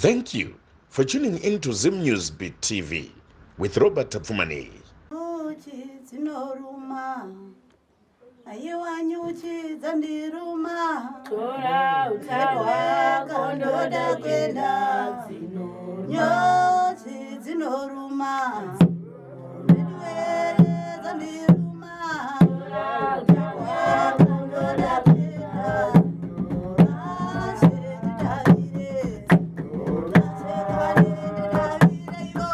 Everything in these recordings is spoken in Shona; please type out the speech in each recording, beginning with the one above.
Thank you for tuning in to Zim News Beat TV with Robert Tapfumaneyi. Nyuchi dzinoruma, aiwa nyuchi dzandiruma. Tora uta hwako ndoda kuenda. Nyuchi dzinoruma, veduwe dzandiruma. Hwako ndoda kuenda. Ashe ndidavire, Ashe kwani ndidavire ivo.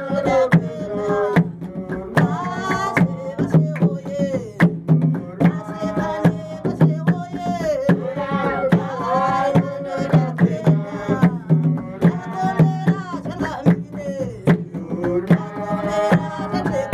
Ndoda kuenda. Ashe vashe woye, Ashe kani vashe woye. Ai ndoda kuenda. Ndakomera changamire, ndakomera.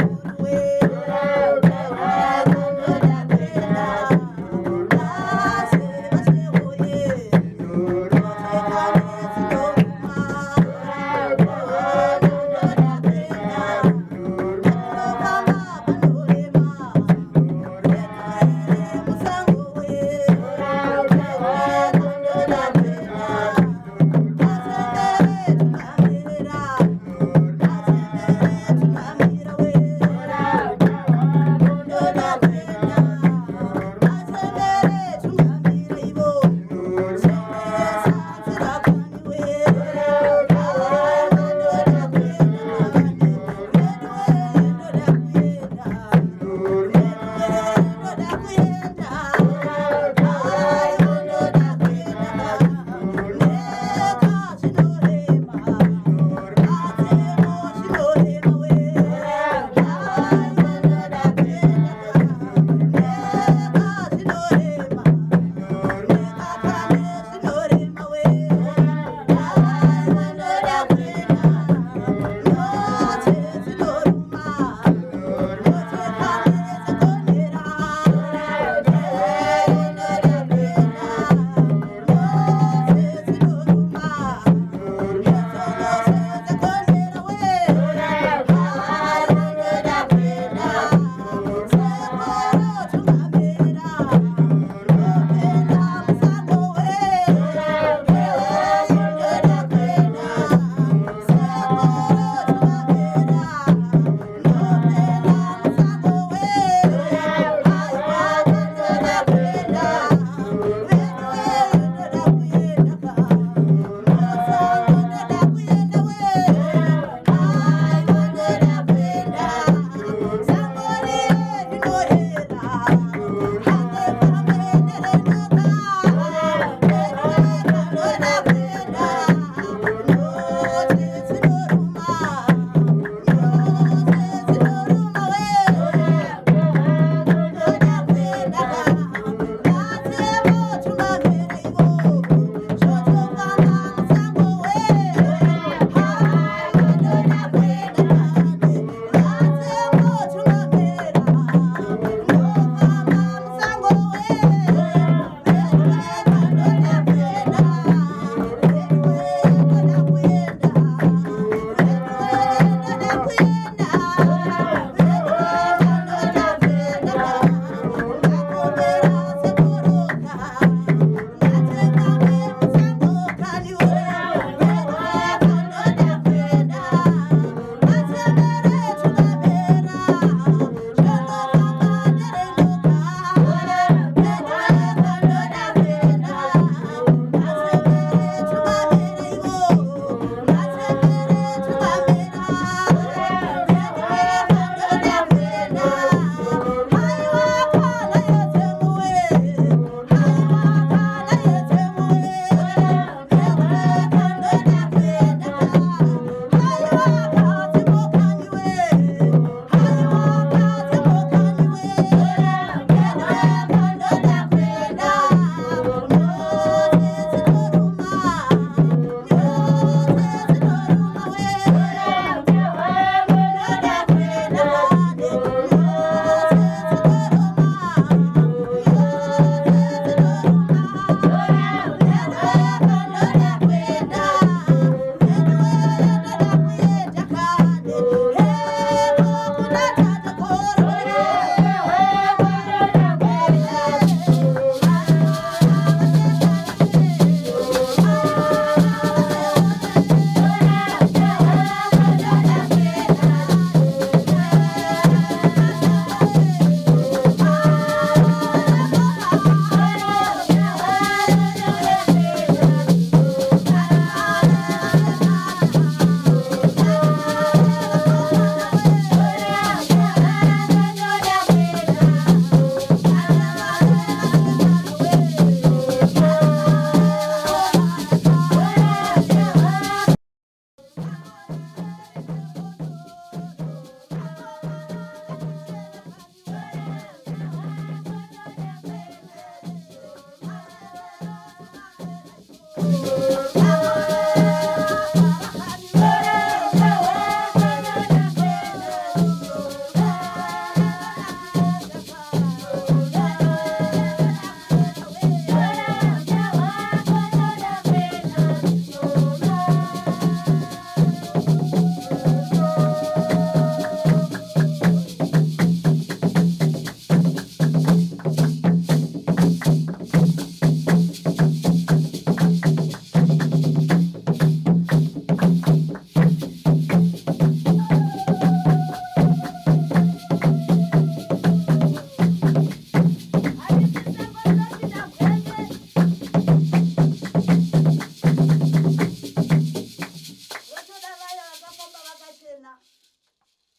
Votoda vaya vakafamba vakachena.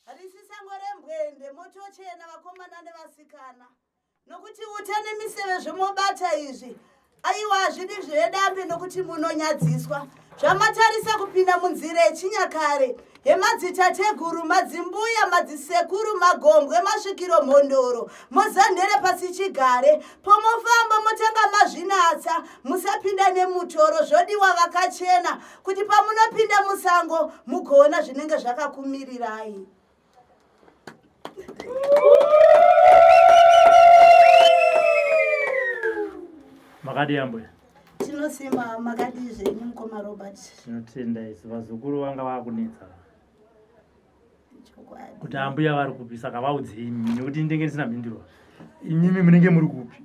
Harisi sango rembwende motochena vakomana nevasikana. Nokuti uta nemiseve zvomobata izvi aiwa hazvidi zvedambe nokuti munonyadziswa. Zvamatarisa kupinda munzira yechinyakare yemadzitateguru, madzimbuya, madzisekuru, magombwe, masvikiro, mhondoro, mozanhere pasichigare. Pomofamba motanga mazvinatsa, musapinda nemutoro, zvodiwa vakachena kuti pamunopinda musango mugoona zvinenge zvakakumirirai. Makadii ambuya? Tinosimba, makadii zvenyu mukoma Robert? Tinotenda isu, vazukuru vanga vakunetsa Chokwadi. kuti ambuya vari kupi, saka vaudzei imi nekuti ndinenge ndisina mhinduro. Imimi munenge muri kupi?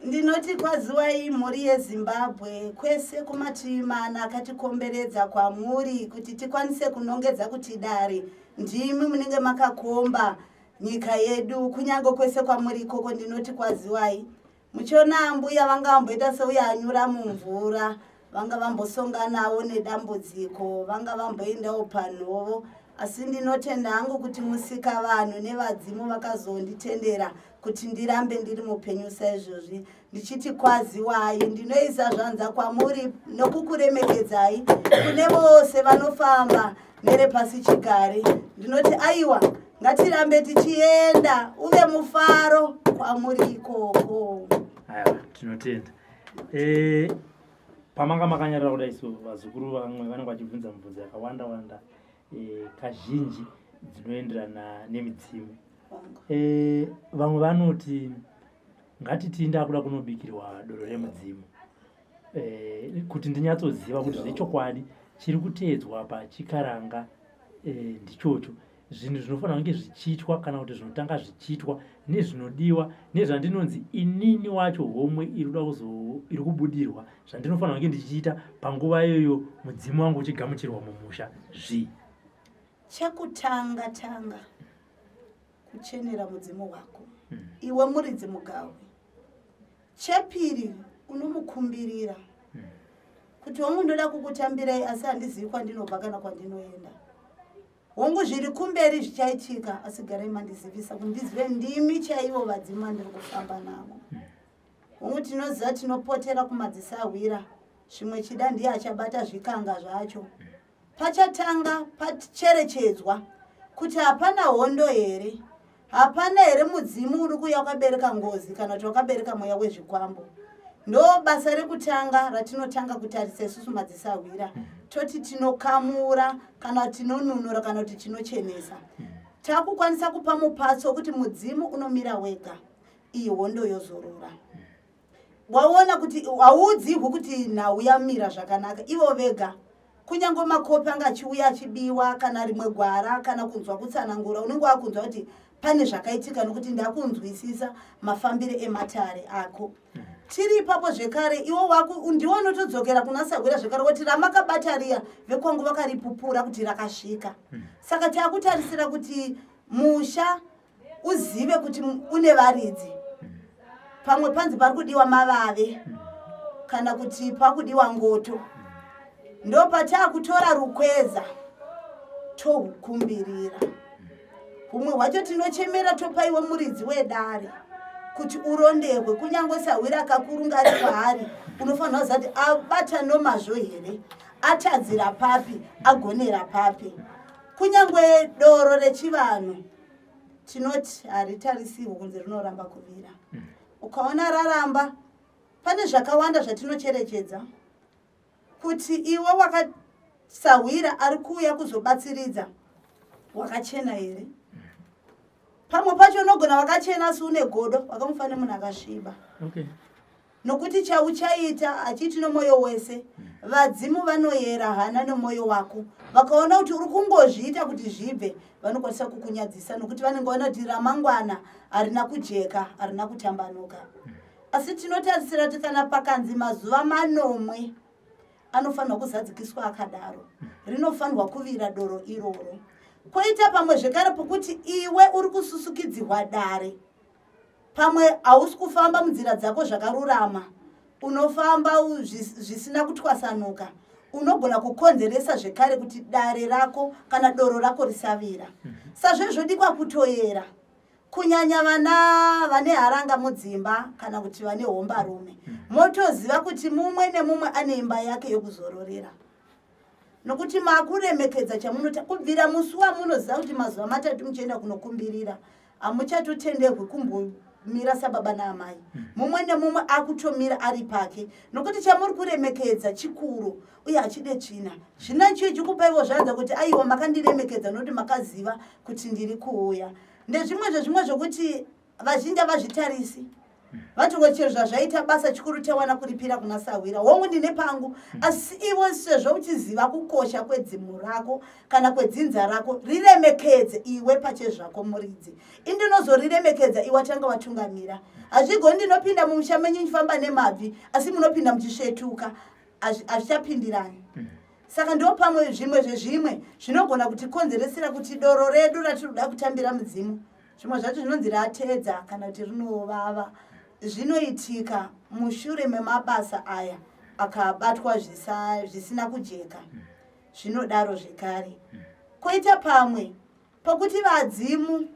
Ndinoti kwaziwai mhuri yeZimbabwe kwese kumativi mana akatikomberedza kwamuri kuti tikwanise kunongedza kuti dare ndimi munenge makakomba nyika yedu kunyange kwese kwamuri ikoko ndinoti kwaziwai. Muchiona ambuya vanga vamboita seuya anyura mumvura, vanga vambosonganawo nedambudziko, vanga vamboendawo panhovo, asi ndinotenda hangu kuti musikavanhu nevadzimu vakazonditendera kuti ndirambe ndiri mupenyu saizvozvi ndichiti kwaziwai. Ndinoisa zvanza kwamuri nokukuremekedzai kune vose vanofamba nerepasi chigare. Ndinoti aiwa, ngatirambe tichienda, uve mufaro kwamuri ikoko. Aiwa, tinotenda. Pamanga makanyarara kudai so, vazukuru vamwe vanenge vachibvunza mibvunzo yakawanda wanda, kazhinji dzinoenderana nemidzimu. Vamwe vanoti ngatiti ndakuda kunobikirwa doro remudzimu, kuti ndinyatsoziva kuti zvechokwadi chiri kuteedzwa pachikaranga ndichocho, zvinhu zvinofanira kunge zvichiitwa kana kuti zvinotanga zvichiitwa nezvinodiwa nezvandinonzi inini wacho homwe iri kubudirwa, zvandinofanira kunge ndichiita panguva iyoyo mudzimu wangu uchigamuchirwa mumusha zvii? Chekutanga tanga kuchenera mudzimu wako iwe muridzi mugawe. Chepiri unomukumbirira kuti hongu ndoda kukutambirai asi handizivi kwandinobva kana kwandinoenda. Hongu zviri kumberi zvichaitika asi garai mandizivisa kuti ndizive ndimi chaivo vadzimu vandiri kufamba navo. Hongu tinoziva tinopotera kumadzisahwira, zvimwe chida ndiye achabata zvikanga zvacho. Pachatanga pacherechedzwa kuti hapana hondo here, hapana here mudzimu uri kuuya wakabereka ngozi kana kuti wakabereka mweya wezvikwambo. Ndo basa rekutanga ratinotanga kutarisa isusu madzisahwira, toti tinokamura kana tinonunura kana kuti tinochenesa. Takukwanisa kupa mupatso wekuti mudzimu unomira wega, iyi hondo yozorora. Waona kuti hauudzirwi kuti nhau yamira zvakanaka, ivo vega kunyange makopi anga achiuya achibiwa kana rimwe gwara kana kunzwa kutsanangura, unenge wakunzwa kuti pane zvakaitika nokuti ndakunzwisisa mafambire ematare ako. Tiri ipapo zvekare, iwo wako ndiwo unotodzokera kuna sahwira zvekare woti ramakabata riya vekwangu vakaripupura kuti rakasvika. Saka takutarisira kuti musha uzive kuti une varidzi. Pamwe panzi pari kudiwa mavave kana kuti pakudiwa ngoto, ndo pataakutora rukweza tohukumbirira. Humwe hwacho tinochemera topaiwe muridzi wedare kuti urondehwe, kunyange sahwira akakurunga ari kwaari unofanira kuziva kuti abata nomazvo here, atadzira papi, agonera papi. Kunyange doro rechivanhu tinoti haritarisirwi kunzi rinoramba kuvira. Ukaona raramba, pane zvakawanda zvatinocherechedza. Kuti iwe wakasahwira ari kuuya kuzobatsiridza wakachena here? Pamwe pacho unogona wakachena asi une godo, wakamufanira munhu akasviba. Nokuti chauchaita achiiti nomwoyo wese, vadzimu vanoyera hana nomwoyo wako. Vakaona kuti uri kungozviita kuti zvibve, vanokwanisa kukunyadzisa nokuti vanenge vaona kuti ramangwana harina kujeka, harina kutambanuka. Asi tinotarisira kuti kana pakanzi mazuva manomwe anofanirwa kuzadzikiswa akadaro, rinofanirwa kuvira doro iroro. Koita pamwe zvekare pokuti iwe uri kususukidzirwa dare, pamwe hausi kufamba munzira dzako zvakarurama, unofamba zvisina kutwasanuka, unogona kukonzeresa zvekare kuti dare rako kana doro rako risavira. Sazvezvodikwa kutoyera, kunyanya vana vane haranga mudzimba kana kuti vane hombarume, motoziva kuti mumwe nemumwe ane imba yake yokuzororera, nokuti makuremekedza chamunota kubvira musi wamunoziva kuti mazuva matatu muchienda kunokumbirira, hamuchatotenderwi kumbomira sababa naamai. Mumwe nemumwe akutomira ari pake, nokuti chamuri kuremekedza chikuru uye hachide tsvina. Zvina chii chikupaiwo zvanza kuti aiwa, makandiremekedza nokuti makaziva kuti ndiri kuuya. Ndezvimwe zvezvimwe zvokuti vazhinji havazvitarisi, vatongo chero zvazvaita basa chikuru tawana kuripira kuna sahwira. Hongu, ndine pangu, asi ivo sezvo uchiziva kukosha kwedzimu rako kana kwedzinza rako, riremekedze iwe pachezvako muridzi. Indinozoriremekedza iwe watanga watungamira. Hazvigoni ndinopinda mumusha menyu ndichifamba nemabvi, asi munopinda muchisvetuka, hazvichapindirani. Saka ndo pamwe zvimwe zvezvimwe zvinogona kutikonzeresera kuti doro redu ratiri kuda kutambira mudzimu, zvimwe zvacho zvinonzi ratedza kana kuti rinovava. Zvinoitika mushure memabasa aya akabatwa zvisina kujeka, zvinodaro zvekare. Koita pamwe pokuti vadzimu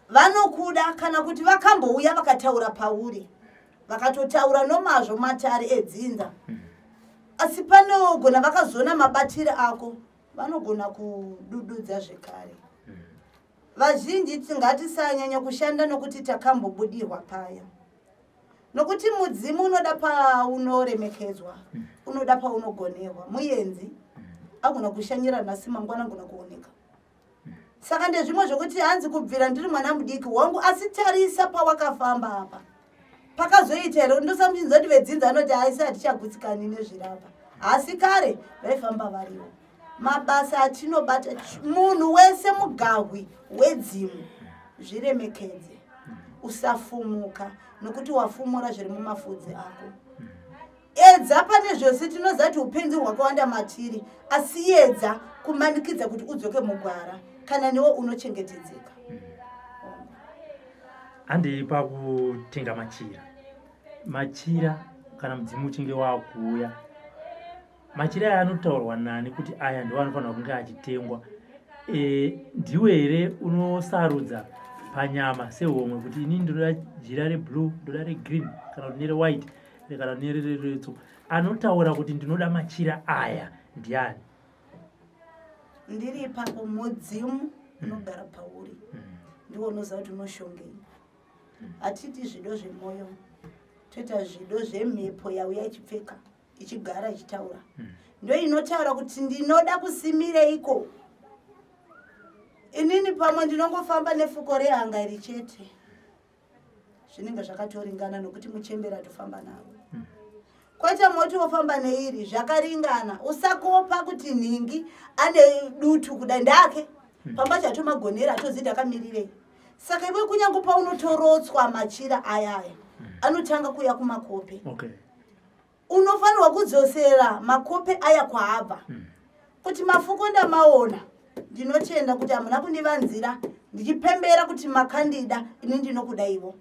vanokuda kana kuti vakambouya vakataura pauri, vakatotaura nomazvo matare edzinza, asi panogona vakazoona mabatiro ako, vanogona kudududza zvekare. Vazhinji ngatisanyanya kushanda nokuti takambobudirwa paya, nokuti mudzimu unoda paunoremekedzwa, unoda paunogonerwa. Muenzi agona kushanyira nhasi, mangwana agona kuoneka. Saka ndezvimwe zvokuti hanzi kubvira ndiri mwana mudiki wangu, asi tarisa pawakafamba apa pakazoita here? Ndosamuchinzwa kuti vedzinza anoti haisi, hatichagutsikani nezvirapa, asi kare vaifamba variwo. Mabasa atinobata, munhu wese mugahwi wedzimu, zviremekedze, usafumuka, nokuti wafumura zviri mumafudzi ako. Edza pane zvose, tinoziva kuti upenzi hwakawanda matiri, asi edza kumanikidza kuti udzoke mugwara, kana newe unochengetedzeka. Handei pakutenga machira. Machira kana mudzimu uchinge wakuuya, machira aya anotaurwa nani kuti aya ndiwo anofanirwa kunge achitengwa? Ndiwe here unosarudza panyama sehomwe kuti ini ndinoda jira reblue, ndoda regreen, kana kuti nerewhite, kana nereretso? Anotaura kuti ndinoda machira aya ndiani? Ndiri ipapo, mudzimu unogara pauri ndiwo unoziva kuti unoshongei. Hatiti zvido zvemwoyo, toita zvido zvemhepo yauya ichipfeka, ichigara ichitaura. Ndo inotaura kuti ndinoda kusimireiko. Inini pamwe ndinongofamba nefuko rehanga iri chete, zvinenge zvakatoringana, nokuti muchembera tofamba navo. Kwete moti wofamba neiri, zvakaringana. Usakopa kuti nhingi ane dutu kudai ndake pamba chatomagonera, atoziti akamirirei. Saka iwe kunyange paunotorotswa machira ayaya anotanga kuuya kumakope. Unofanirwa kudzosera makope aya kwaabva, kuti mafuko ndamaona, ndinotenda kuti hamuna kundivanzira, ndichipembera kuti makandida, ini ndinokudaivo,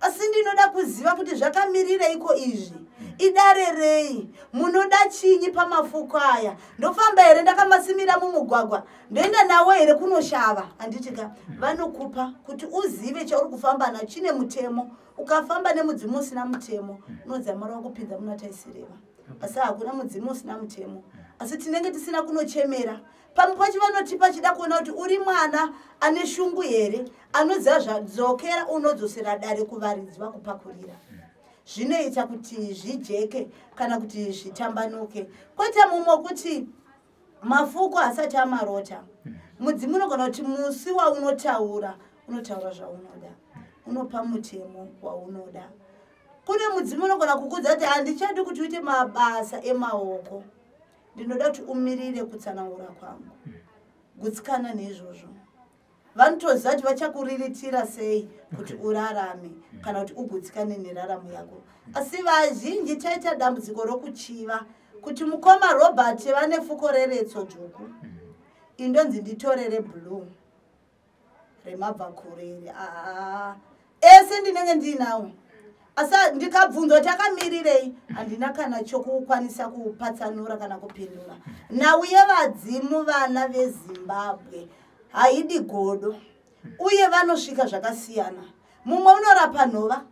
asi ndinoda kuziva kuti zvakamirireiko izvi, idare rei, munoda chinyi pamafuko aya? Ndofamba here ndakamasimira mumugwagwa? Ndoenda nawo here kunoshava? Handiti ka vanokupa kuti uzive chauri kufamba nacho chine mutemo. Ukafamba nemudzimu usina mutemo, unodzamara wakupinza muna taisireva. Asi hakuna mudzimu usina mutemo, asi tinenge tisina kunochemera. Pamwe pacho vanotipa chida kuona kuti uri mwana ane shungu here, anoziva zvadzokera, unodzosera dare kuvaridzi vakupakurira. Zvinoita kuti zvijeke kana kuti zvitambanuke. Kwete mumwe wekuti mafuko asati amarota. Mudzimu unogona kuti musi waunotaura, unotaura zvaunoda, unopa mutemo waunoda. Kune mudzimu unogona kukudza kuti handichadi kuti uite mabasa emaoko, ndinoda kuti umirire kutsanangura kwangu. Gutsikana neizvozvo. Vanotoziva kuti vachakuriritira sei kuti urarame kana kuti ugutsikane neraramo yako. Asi vazhinji taita dambudziko rokuchiva kuti mukoma Robert vane fuko reretso dzvuku, indonzi nditorere blue remabvakure iri. Aa, ese ndinenge ndiinawo, asi ndikabvunzwa kuti akamirirei, handina kana chokukwanisa kupatsanura kana kupindura. Nhau yevadzimu, vana veZimbabwe, haidi godo, uye vanosvika zvakasiyana. Mumwe unorapa nhova,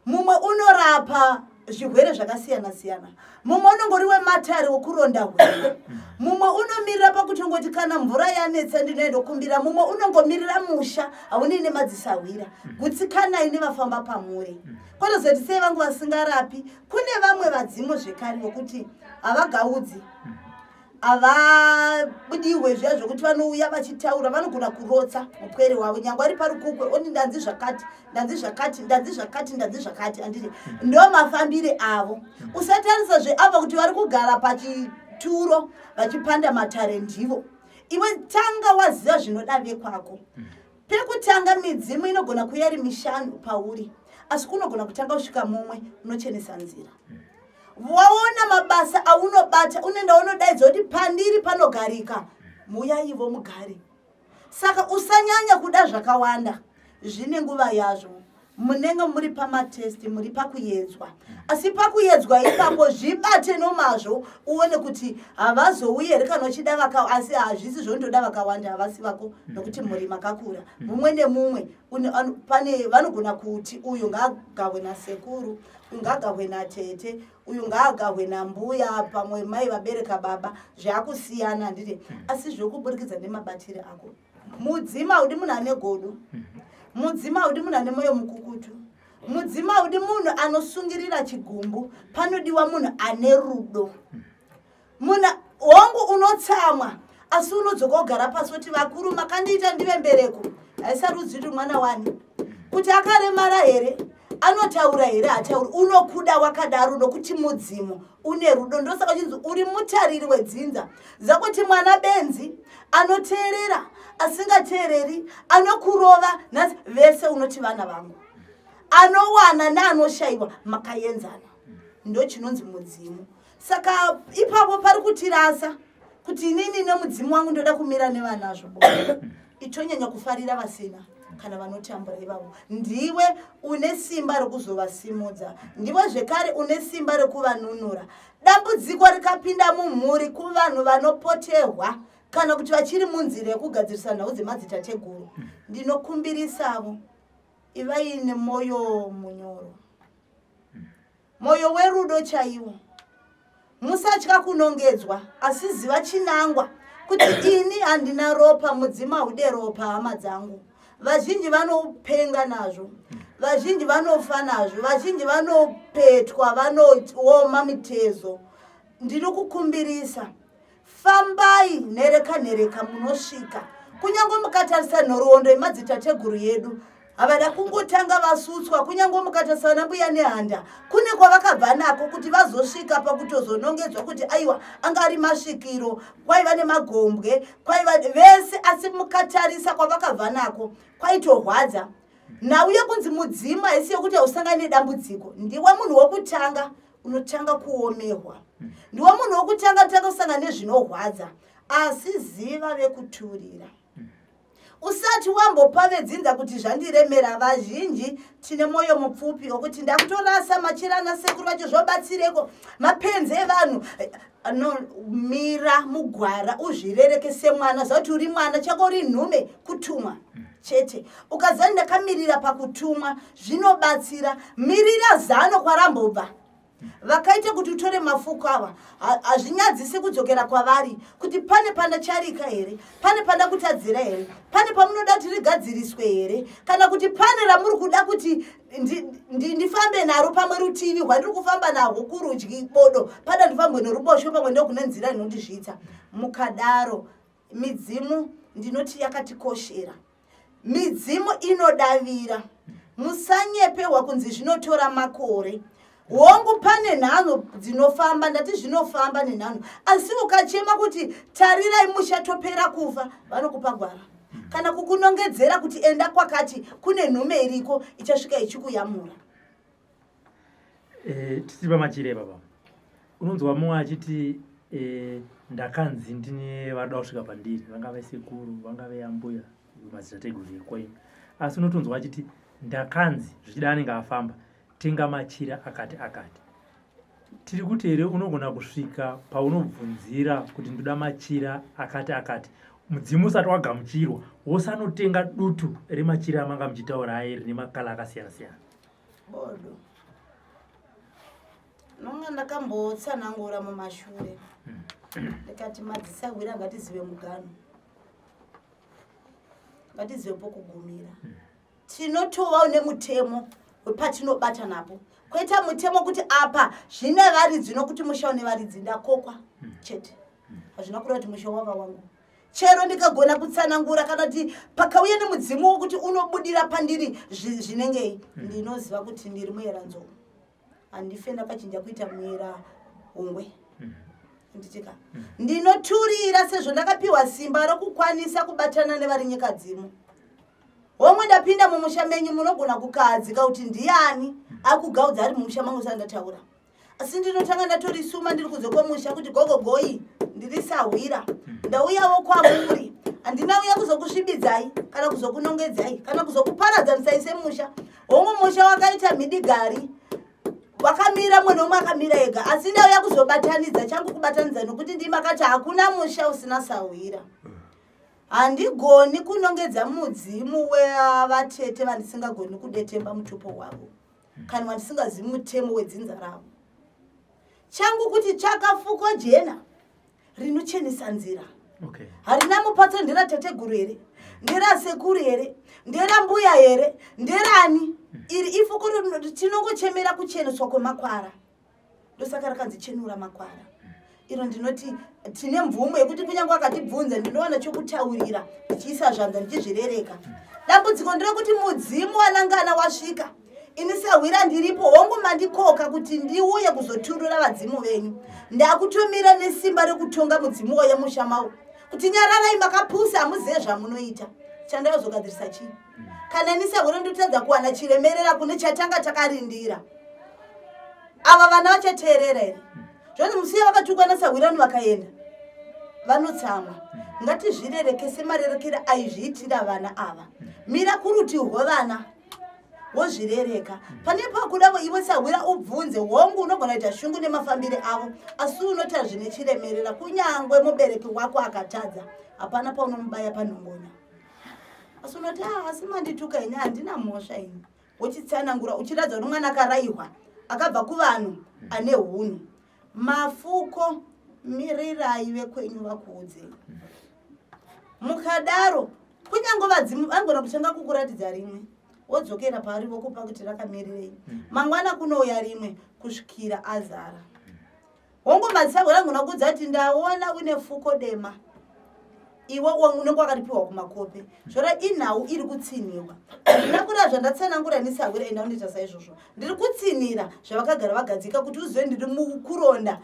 mumwe unorapa zvirwere zvakasiyana siyana, mumwe unongori wematare wokuronda hwena, mumwe unomirira pakutongoti kana mvura yanetsa ndinoendokumbira, mumwe unongomirira musha haunei nemadzisahwira. Gutsikanai nevafamba pamuri. Kwatozoti sei vangu vasingarapi? Kune vamwe vadzimu zvekare vokuti havagaudzi, havabudiwe zviya zvokuti vanouya vachitaura. Vanogona kurotsa mupwere wavo nyange ari parukukwe, oti ndanzi zvakati, ndanzi zvakati, ndanzi zvakati, ndanzi zvakati, handiti? Ndo mafambire avo. Usatarisa zveava kuti vari kugara pachituro vachipanda matare ndivo. Iwe tanga waziva zvinoda vekwako. Pekutanga, midzimu inogona kuuya iri mishanu pauri, asi kunogona kutanga kusvika mumwe unochenesa nzira. Waona mabasa aunobata, unoenda unodaidza kuti pandiri panogarika, muyaivo mugare. Saka usanyanya kuda zvakawanda, zvine nguva yazvo. Munenge muri pamatesti, muri pakuyedzwa, asi pakuyedzwa ipapo zvibate nomazvo, uone kuti havazouyi here kana uchida vaka. Asi hazvisi zvondoda vakawanda, havasi vako, nokuti mhuri makakura, mumwe nemumwe pane vanogona kuti uyu ngaagahwe nasekuru, uyu ngaagahwe natete, uyu ngaagahwe nambuya, pamwe mai vabereka baba, zvakusiyana, handiti? Asi zvokuburikidza nemabatire ako. Mudzimu haudi munhu ane godo, mudzimu haudi munhu ane mwoyo mukukutu, mudzimu haudi munhu anosungirira chigumbu. Panodiwa munhu ane rudo. Munhu hongu unotsamwa, asi unodzoka kugara pasi kuti vakuru makandiita ndive mbereko haisarudzi kuti mwana wani, kuti akaremara here, anotaura here, hatauri, unokuda wakadaro, nokuti mudzimu une rudo. Ndosaka chinzi uri mutariri wedzinza. Zakuti mwana benzi, anoteerera, asingateereri, anokurova nhasi, vese unoti vana vangu, anowana neanoshayiwa, makaenzana. Ndo chinonzi mudzimu. Saka ipapo pari kutirasa kuti inini nemudzimu wangu ndoda kumira nevanazvo, itonyanya kufarira vasina kana vanotambura ivavo. Ndiwe une simba rekuzovasimudza, ndiwe zvekare une simba rekuvanunura. Dambudziko rikapinda mumhuri kuvanhu vanopotehwa kana kuti vachiri munzira yekugadzirisa nhau dzemadzitateguru, ndinokumbirisavo, ivai nemwoyo munyoro, mwoyo werudo chaiwo. Musatya kunongedzwa, asi ziva chinangwa kuti ini handina ropa. Mudzimu haude ropa, hama dzangu. Vazhinji vanopenga nazvo, vazhinji vanofa nazvo, vazhinji vanopetwa, vanooma mitezo. Ndiri kukumbirisa, fambai nhereka nhereka, munosvika. Kunyange mukatarisa nhoroondo yemadzitateguru yedu, havada kungotanga vasutswa. Kunyange mukatarisa vana Mbuya Nehanda, kune kwavakabva nako kuti vazosvika pakutozonongedzwa kuti aiwa, anga ari masvikiro, kwaiva nemagombwe, kwaiva vese, asi mukatarisa kwavakabva nako kwaitorwadza. Nhau yekunzi mudzimu haisi yekuti hausangani nedambudziko. Ndiwe munhu wokutanga unotanga kuomerwa, ndiwe munhu wokutanga tanga kusangana nezvinorwadza, asi ziva vekuturira usati wambopa vedzinza kuti zvandiremera. Vazhinji tine mwoyo mupfupi wekuti ndakutorasa machira ana sekuru vacho, zvobatsireko, mapenzi evanhu. No, mira mugwara, uzvirereke semwana. Ziva kuti uri mwana, chako uri nhume, kutumwa chete. Ukaziva ndakamirira pakutumwa, zvinobatsira. Mirira zano kwarambobva. Vakaita kuti utore mafuko ava, hazvinyadzisi kudzokera kwavari kuti pane pandacharika here, pane panda kutadzira here, pane pamunoda kuti rigadziriswe here, kana kuti pane ramuri kuda kuti ndifambe naro pamwe rutivi rwandiri kufamba narwo kurudyi bodo, pada ndifambe noruboshwe, pamwe ndokune nzira inondizvitsa. Mukadaro midzimu ndinoti yakatikoshera. Midzimu inodavira. Musanyepewa kunzi zvinotora makore. Hongu, pane nhanho dzinofamba, ndati zvinofamba nenhanho, asi ukachema kuti tarirai musha topera kufa, vanokupa gwara kana kukunongedzera kuti enda kwakati kune nhume iriko ichasvika ichikuyamura. Tisiri pamachire baba, unonzwa mumwe achiti ndakanzi ndine varoda kusvika pandiri, vangave sekuru, vangave ambuya, madzitateguru ekwenyu, asi unotonzwa achiti ndakanzi, zvichida anenge afamba, tenga machira akati akati. Tiri kuti here unogona kusvika paunobvunzira kuti ndoda machira akati akati, mudzimu usati wagamuchirwa, wosanotenga dutu remachira amanga muchitaura aye rine makala akasiyana siyana? Bodo, nonga ndakambotsanangura mumashure ndikati madzisahwira ngatizive mugano, ngatizive pokugumira. Tinotovawo nemutemo wepatinobata napo, kwete mutemo kuti apa zvine varidzi, nokuti musha une varidzi. Ndakokwa chete, hazvina kureva kuti musha wava wangu. Chero ndikagona kutsanangura kana kuti pakauya nemudzimu wokuti unobudira pandiri zvinengei, ndinoziva kuti ndiri muyeranzou, handife ndakachinja kuita muyera hungwe. Nditika ndinoturira sezvo ndakapiwa simba rokukwanisa kubatana nevari nyika dzimu. Homwe ndapinda mumusha menyu, munogona kukahadzika kuti ndiani akugaudza ari mumusha mangu sandataura, asi ndinotanga ndatorisuma ndiri kunze kwomusha kuti gogogoi, ndiri sahwira, ndauyawo kwamuri. Handina uya kuzokusvibidzai kana kuzokunongedzai kana kuzokuparadzanisai semusha. Hongu, musha wakaita mhidigari, wakamira mwe nomwe akamira ega, asi ndauya kuzobatanidza. Changu kubatanidza, nokuti ndimakati hakuna musha usina sahwira. Handigoni kunongedza mudzimu wevatete vandisingagoni kudetemba mutupo wavo kana wandisingazivi mutemo wedzinza ravo. Changu kuti tsvaka fuko jena rinochenesa nzira. Harina mupatso, nderateteguru here, nderasekuru here, nderambuya here, nderani iri ifuko? Tinongochemera kucheneswa kwemakwara, ndosaka rakanzi chenura makwara iro. Ndinoti tine mvumo yekuti kunyange akatibvunza, ndinowana chokutaurira ndichiisa zvanza ndichizvirereka. Dambudziko nderekuti mudzimu wanangana wasvika, ini sahwira ndiripo. Hongu, mandikoka kuti ndiuye kuzoturura vadzimu venyu, ndakutomira nesimba rekutonga mudzimu wemusha mawo kuti nyararai, makapusa, hamuzive zvamunoita. Chandayozogadzirisa chii kana ini sahwira ndotadza kuwana chiremerera kune chatanga takarindira? Ava vana vachateerera here? Zvonzi musiya vakatukwa nasahwirani vakaenda, vanotsamwa. Ngatizvirereke semarerekere aizviitira vana ava. Mira kuruti rwevana wozvirereka. Pane pakuda iwe sahwira ubvunze. Hongu, unogona kuita shungu nemafambire avo, asi unoita zvine chiremerera. Kunyangwe mubereki wako akatadza, hapana paunomubaya panhongonya, asi unoti, "Ah, asi mandituka ini, handina mhosva ini." Wochitsanangura uchiratidza kuti mwana akarayirwa akabva kuvanhu ane hunhu. Mafuko, mirirai vekwenyu vakuudzei. Mukadaro, kunyange vadzimu vangona kutanga kukuratidza rimwe, wodzokera paari vokupa kuti rakamirirei. Mangwana kunouya rimwe kusvikira azara. Hongu, madzisahwira angona kuudza kuti ndaona une fuko dema, iwe unenge wakaripiwa kumakope. Zvora inhau iri kutsinhirwa. Handina kureva zvandatsanangura nesahwira, enda unoita saizvozvo. Ndiri kutsinhira zvavakagara vagadzika kuti uzive ndiri mukuronda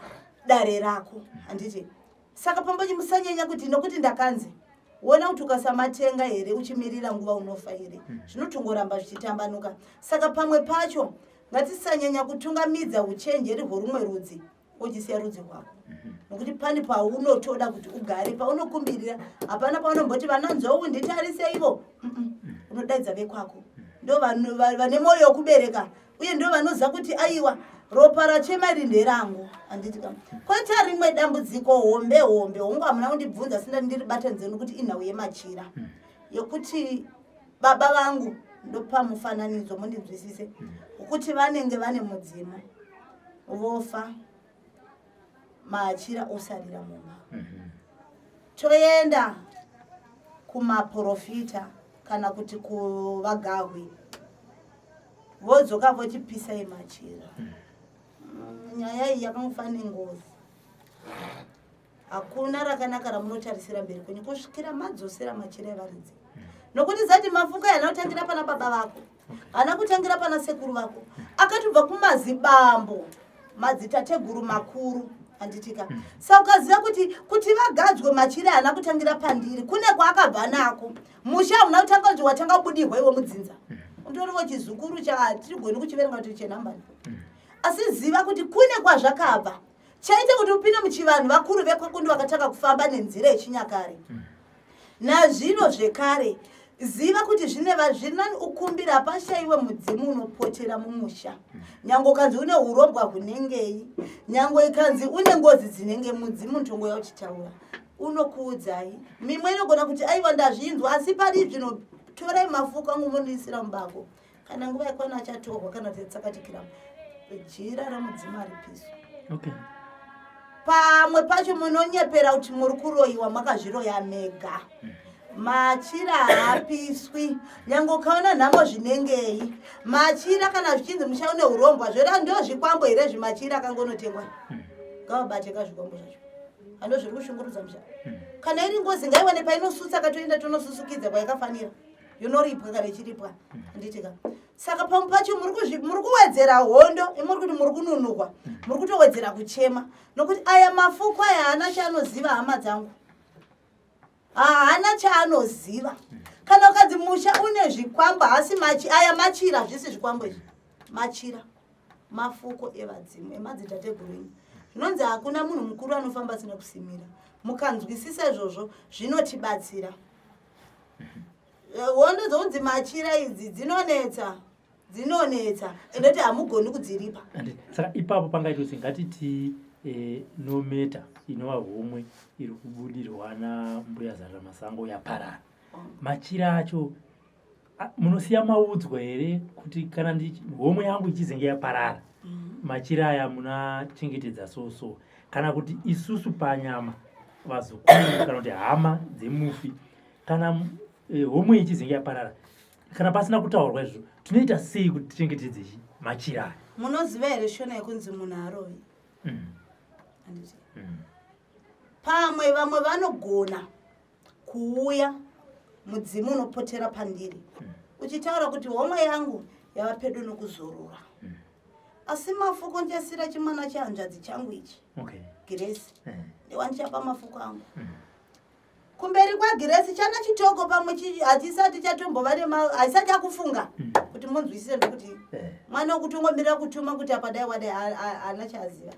dare rako, handiti? Saka pambochi musanyanya kuti nokuti ndakanzi. Wona kuti ukasamatenga here uchimirira nguva, unofa here? Zvinotongoramba zvichitambanuka. Saka pamwe pacho ngatisanyanya kutungamidza uchenjeri hworumwe rudzi wochisiya rudzi rwako, nokuti pane paunotoda kuti ugare paunokumbirira. Hapana paunomboti vana nzou nditariseivo. Unodaidza vekwako, ndo vane mwoyo wekubereka uye ndo vanoziva kuti aiwa, ropa rachema iri nderangu, handiti? Ka koita rimwe dambudziko hombe hombe. Hongu, hamuna kundibvunza, sinda ndiribatanidze nokuti inhau yemachira yekuti baba vangu, ndopa mufananidzo mundinzwisise, wekuti vanenge vane mudzimu. Vofa, machira osarira mumba. Toenda kumaprofita kana kuti kuvagahwi, vodzoka votipisai machira. Nyaya iyi yakangofanana nengozi. Hakuna rakanaka ramunotarisira mberi kwenyu kusvikira madzosera machira evaridzi, nokuti zati mafuka haana kutangira pana baba vako, haana kutangira pana sekuru vako, akatobva kumazibambo, madzitateguru makuru, handitika? Saka ukaziva kuti vagadzwe machira haana kutangira pandiri, kune kwaakabva nako. Musha hauna kutanga kunzi watanga kubudirwa iwe mudzinza, utoriwo chizukuru chatirigoni kuchiverenga kuti chenhambani. Asi ziva kuti kune kwazvakabva. Chaita kuti upinde muchivanhu, vakuru vekwakundi vakatanga kufamba nenzira yechinyakare. Nazvino zvekare, ziva kuti zvine zviri nani ukumbira. Hapashaiwe mudzimu unopotera mumusha, nyange ukanzi une urombwa hunengei, nyange ikanzi une ngozi dzinenge, mudzimu ntongo uchitaura unokuudzai. Mimwe inogona kuti, "Aiwa, ndazvinzwa, asi pari zvino torai mafuko angu mundiisira mubako." Kana nguva yakwana achatorwa kana kuti tsakatikiramo. Jira ramudzimu haripiswa. Pamwe pacho munonyepera kuti muri kuroyiwa, makazviroya mega. Machira haapiswi, nyange ukaona nhamo zvinengei. Machira, kana zvichinzi musha une urombwa, zvera ndo zvikwambo here zvimachira akangonotengwa? Ngavabate ka zvikwambo zvacho, hando zviri kushungurudza musha. Kana iri ngozi, ngaiwane painosutsa, katoenda tonosusukidza kwayakafanira, yonoripwa kana ichiripwa, handitika? Saka pamwe pacho muri kuwedzera hondo. Imuri kuti muri kununurwa, muri kutowedzera kuchema, nokuti aya mafuko aya haana chaanoziva, hama dzangu, haana chaanoziva. Kana ukanzi musha une zvikwambo, hasi machi aya machira, hazvisi zvikwambo izvi. Machira mafuko evadzimu, emadzitateguru enyu. Zvinonzi hakuna munhu mukuru anofamba asina kusimira. Mukanzwisisa izvozvo, zvinotibatsira. Hondo dzokunzi machira idzi dzinonetsa, dzinonetsa, endoti hamugoni kudziripa. Saka ipapo pangaita kuti ngatiti nometa inova homwe iri kubudirwa nambuya Zarira Masango yaparara, machira acho munosiya maudzwa here kuti kana homwe yangu ichizenge yaparara, machira aya munachengetedza so so, kana kuti isusu panyama vazukuru kana kuti hama dzemufi, kana homwe ichizenge yaparara, kana pasina kutaurwa izvozvo, tinoita sei kuti tichengetedze machira aya? Munoziva here shona yekunzi munhu arovi? Handiti? Pamwe vamwe vanogona kuuya, mudzimu unopotera pandiri uchitaura kuti homwe yangu yava pedo nokuzorora, asi mafuko ndichasira chimwana chehanzvadzi changu ichi, Giresi. Ndewandichapa mafuko angu. Kumberi kwaGiresi chana chitoko, pamwe hachisati chatombova nema, hachisati akufunga. Kuti munzwisise, ndokuti mwana wekutongomirira kutuma kuti apa dai wadai, haana chaaziva,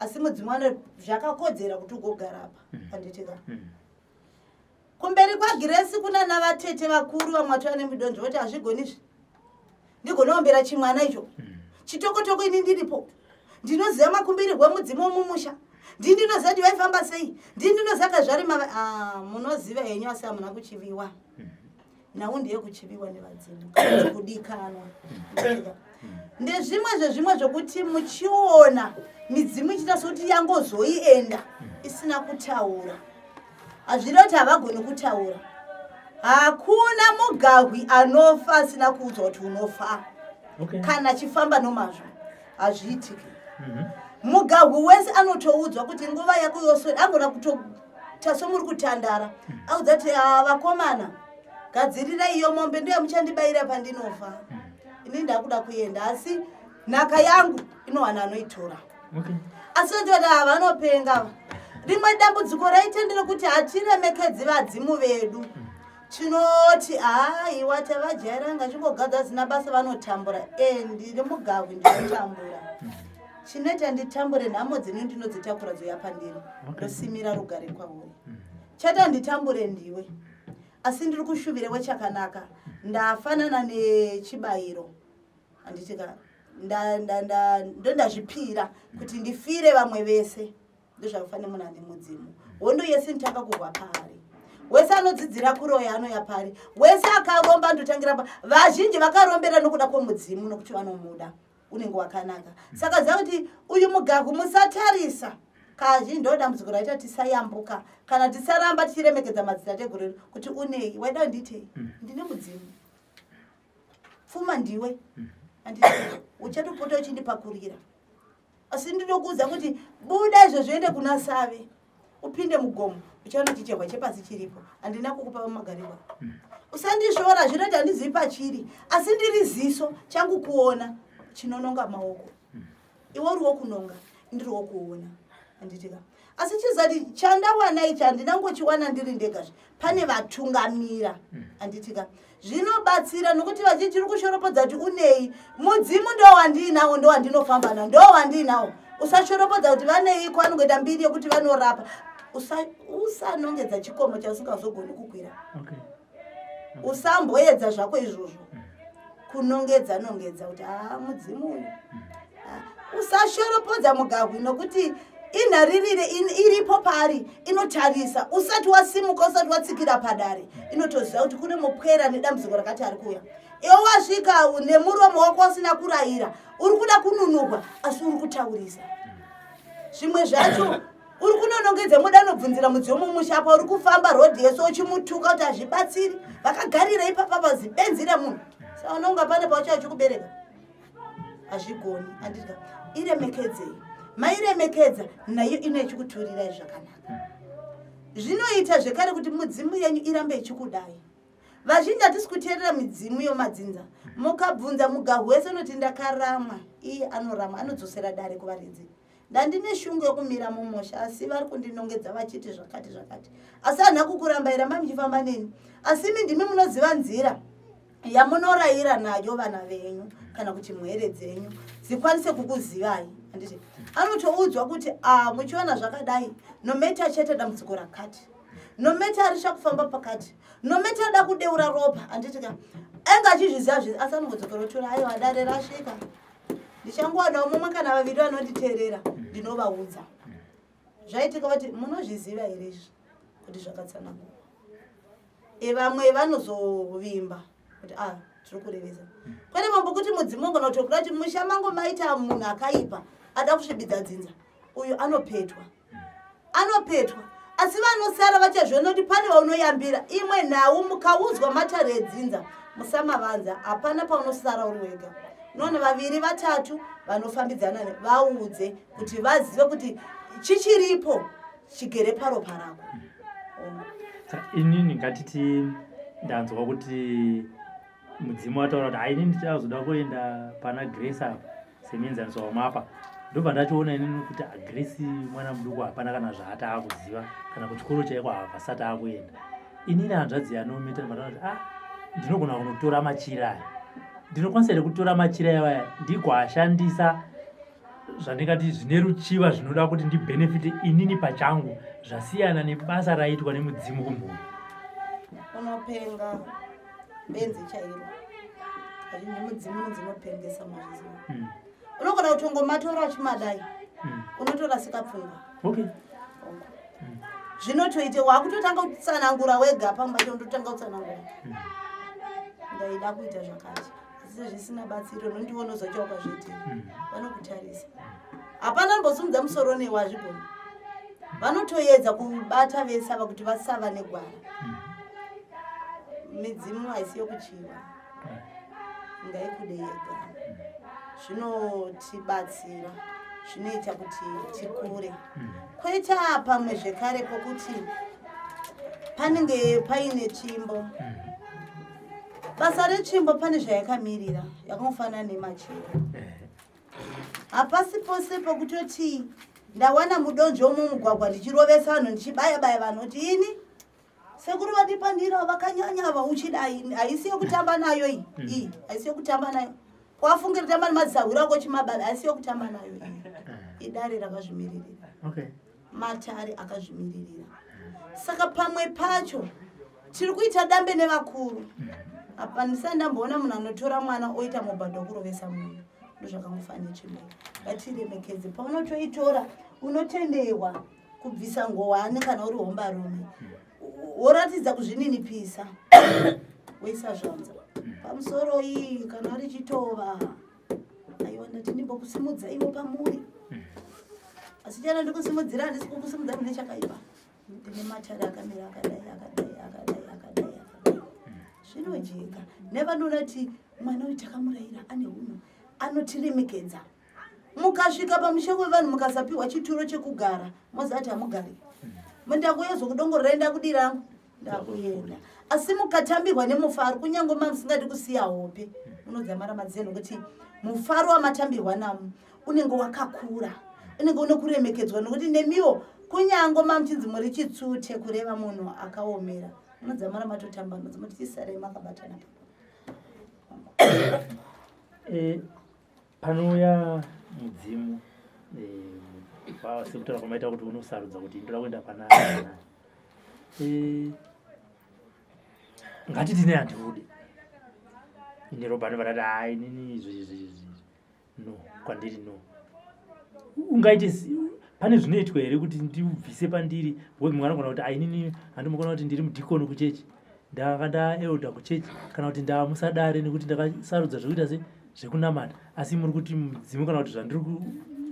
asi mudzimu ano zvakakodzera kuti ugogara apa, handitika? Kumberi kwaGiresi kuna navatete vakuru, vamwe vatova nemidonzvo, voti hazvigoni izvi, ndigonoombera chimwana icho chitokotoko. Ini ndiripo, ndinoziva makumbirirwo emudzimu womumusha, ndii ndinoziva kuti vaifamba sei, ndii ndinoziva kazvarima. Ah, munoziva henyu, asi hamuna kuchiviwa. Nhau ndeyekuchiviwa nevadzimu kana kuti kudikanwa. Ndezvimwe zvezvimwe zvokuti muchiona midzimu ichiita sokuti yangozoienda isina kutaura, hazvireva kuti havagoni kutaura. Hakuna mugahwi anofa asina kuudzwa kuti unofa. Kana achifamba nomazvo, hazviitiki. Mugahwi wese anotoudzwa kuti nguva yako yoswera, angona kutoita somuri kutandara, audza kuti, "Ah, vakomana, gadzirirai iyo mombe, ndiyo muchandibayira pandinofa. Ini ndakuda kuenda, asi nhaka yangu inowana anoitora." Asi ndoti vanopenga. Rimwe dambudziko raita nderekuti hatiremekedzi vadzimu vedu. Tinoti, "Haiwa, tavajaira, ngachingogadza zina basa, vanotambura." E, ndiri mugahwi, ndinotambura. Chinoita nditambure, nhamo dzino ndinodzitakura, dzoya pandiri. Ndosimira rugare kwauri. Chata nditambure ndiwe, asi ndiri kushuvire wechakanaka. Ndafanana nechibayiro, handitika? Ndondazvipira kuti ndifire vamwe vese. Ndozvakafanira munhu ane mudzimu. Hondo yese nditanga kurwa pari. Wese anodzidzira kuroya anoya pari, wese akaromba ndotangira pa. Vazhinji vakarombera nokuda kwomudzimu, nokuti vanomuda. Unenge wakanaka. Saka ziva kuti uyu mugagu musatarisa kazhinji, ndo dambudziko raita tisayambuka kana tisaramba tichiremekedza madzitateguru edu kuti unei waida ndiitei. Ndine mudzimu, pfuma ndiwe. Handiti uchatopota uchindipakurira, asi ndinokuudza kuti buda izvo, zviende kuna Save, upinde mugomo, uchaona chichehwa chepasi chiripo. Handina kukupa magarirwa. Usandisvora, zvinoti handizivi pachiri, asi ndiri ziso changu kuona chinononga maoko. Iwe uri wokunonga, ndiri wokuona, handitika? Asi chizati chandawana ichi handinangochiwana ndiri ndegazve, pane vatungamira, handitika? Zvinobatsira nokuti vazhinji tiri kushoropodza kuti unei. Mudzimu ndo wandiinawo, ndo wandinofamba nawo, ndo wandiinawo. Usashoropodza kuti vaneiko, anongoita mbiri yekuti vanorapa. Usanongedza chikomo chausingazogoni kukwira. Usamboedza zvako izvozvo kunongedza nongedza kuti haa, mudzimu uyu. Ah, usashoropodza mugahwi nokuti inharirire iripo paari inotarisa. Usati wasimuka, usati watsikira padare, inotoziva kuti kune mupwera nedambudziko rakati ari kuuya. Iwe wasvika nemuromo wako usina kurayira, uri kuda kununurwa, asi uri kutaurisa. Zvimwe zvacho uri kunonongedza, muda nobvunzira mudzimu mumusha apa uri kufamba rodhi yese uchimutuka kuti hazvibatsiri, vakagarira ipapa pazibenzi remunhu. Saka unonga pane pauchava chikubereka, hazvigoni, handika? Iremekedzei, mairemekedza nayo ino ichikuturirai zvakanaka. Zvinoita zvekare kuti mudzimu yenyu irambe ichikudai. Vazhinji hatisi kuteerera midzimu yomadzinza. Mukabvunza mugahu wese unoti ndakaramwa, iye anoramwa anodzosera dare kuvaridzi. Ndandine shungu yokumira mumusha, asi vari kundinongedza vachiti zvakati zvakati, asi handina kukuramba, iramba muchifamba neni. Asi imi ndimi munoziva nzira yamunorayira nayo vana venyu kana kuti mhere dzenyu dzikwanise kukuzivai, handiti? Anotoudzwa kuti a muchiona zvakadai, no matter chete dambudziko rakati, no matter arisha kufamba pakati, no matter ada kudeura ropa, handiti ka? Enge achizviziva zvi, asi anongodzokera otora, aiwa, dare rasvika, ndichangowanawo mumwe kana vaviri vanonditeerera, ndinovaudza zvaitika. Vati munozviziva here izvi kuti zvakatsanangurwa? Vamwe vanozovimba kuti a tiri kurevesa, kwete mambo kuti mudzimu ungona kutokuda kuti musha mangu maita munhu akaipa ada kusvibidza dzinza. Uyu anopetwa, anopetwa, asi vanosara vachazviona kuti pane vaunoyambira. Imwe nhau, mukaudzwa matare edzinza musamavanza. Hapana paunosara uri wega, unoona vaviri vatatu vanofambidzana. Vaudze kuti vazive kuti chichiripo chigere paropa rako. Saka inini ngatiti ndanzwa kuti mudzimu wataura kuti hai, inini ndichazoda kuenda pana Grace apa, semuenzaniso wamapa. Ndobva ndachiona inini kuti ah, Grace mwana muduku, hapana kana zvaati akuziva, kana kuchikoro chaiko havasati akuenda. Inini hanzvadzi yanomita ndobva kuti ah, ndinogona kunotora machira aya. Ndinokwanisa here kutora machira aya ndigoashandisa zvandingati zvine ruchiva, zvinoda kuti ndibhenefite inini pachangu, zvasiyana nebasa raitwa nemudzimu kumhuri? Unopenga, benzi chairo. Kazhinji mudzimu unonzi unopengesa, mazviziva? Unogona kutongomatora uchimadai, unotorasika pfungwa. Zvinotoite wakutotanga kutsanangura wega pamwe pacho, unototanga kutsanangura, ndaida kuita zvakati asi zvisina batsiro. Nondiona uzocha ukazviitira. Vanokutarisa, hapana ambosumudza musoro newe, hazvigoni. Vanotoedza kubata vese ava kuti vasava negwara. Midzimu haisi yokuchiva, ngaikude yega. Zvinotibatsira, zvinoita kuti tikure. Kwoita pamwe zvekare pokuti panenge paine tsvimbo. Basa retsvimbo pane zvayakamirira, yakangofanana nemachira. Hapasi pose pokutoti ndawana mudonzvo mumugwagwa ndichirovesa vanhu, ndichibaya baya vanhu kuti ini sekuru vandipandira vakanyanya ava, uchidai. Haisi yokutamba nayo iyi. Iyi haisi yokutamba nayo. Kwafungira kutamba nemadzisahwiro ako chimababa, haisi yokutamba nayo iyi. Idare rakazvimiririra, matare akazvimiririra. Saka pamwe pacho tiri kuita dambe nevakuru. Apa ndisati ndamboona munhu anotora mwana oita mubhadho wekurovesa munhu. Ndozvakangofanira tsvimbo, ngatiremekedze. Paunotoitora unotenderwa kubvisa ngowani kana uri hombarume, woratidza kuzvininipisa, woisa zvanza pamusoro iyi kana ari chitova. Aiwa, ndati Ndimbokusimudza ivo pamuri. Asi chana ndikusimudzira, handisi kukusimudza mune chakaipa. Ndine matare akamira akadai, akadai, akadai, akadai, akadai. Zvinojeka. Nevanoona kuti mwana uyu takamurayira ane hunhu, anotiremekedza. Mukasvika pamusha wevanhu mukasapiwa chituro chekugara, mozati hamugari. Mundakuuya zokudongorera, ndakudirangu, ndakuenda. Asi mukatambirwa nemufaro, kunyange mamusingadi kusiya hope, munodzamara madziya, nokuti mufaro wamatambirwa namo unenge wakakura, unenge une kuremekedzwa, nokuti nemiwo kunyange mamuchinzi muri chitsute, kureva munhu akaomera, munodzamara matotambanudza, muti chisarei makabatana. Panouya mudzimu, sekutaura kwamaita kuti unosarudza kuti ndoda kuenda pana, ngatiti ne handiudi ini Robert vatati hai, inini izvi izvi izvi no kwandiri no. Ungaite pane zvinoitwa here kuti ndibvise pandiri? Because mumwe anogona kuti ainini handimukona kuti ndiri mudhikoni kuchechi, ndanga ndaelder kuchechi, kana kuti ndamusadare nekuti ndakasarudza zvekuita se zvekunamata, asi muri kuti mudzimu kana kuti zvandiri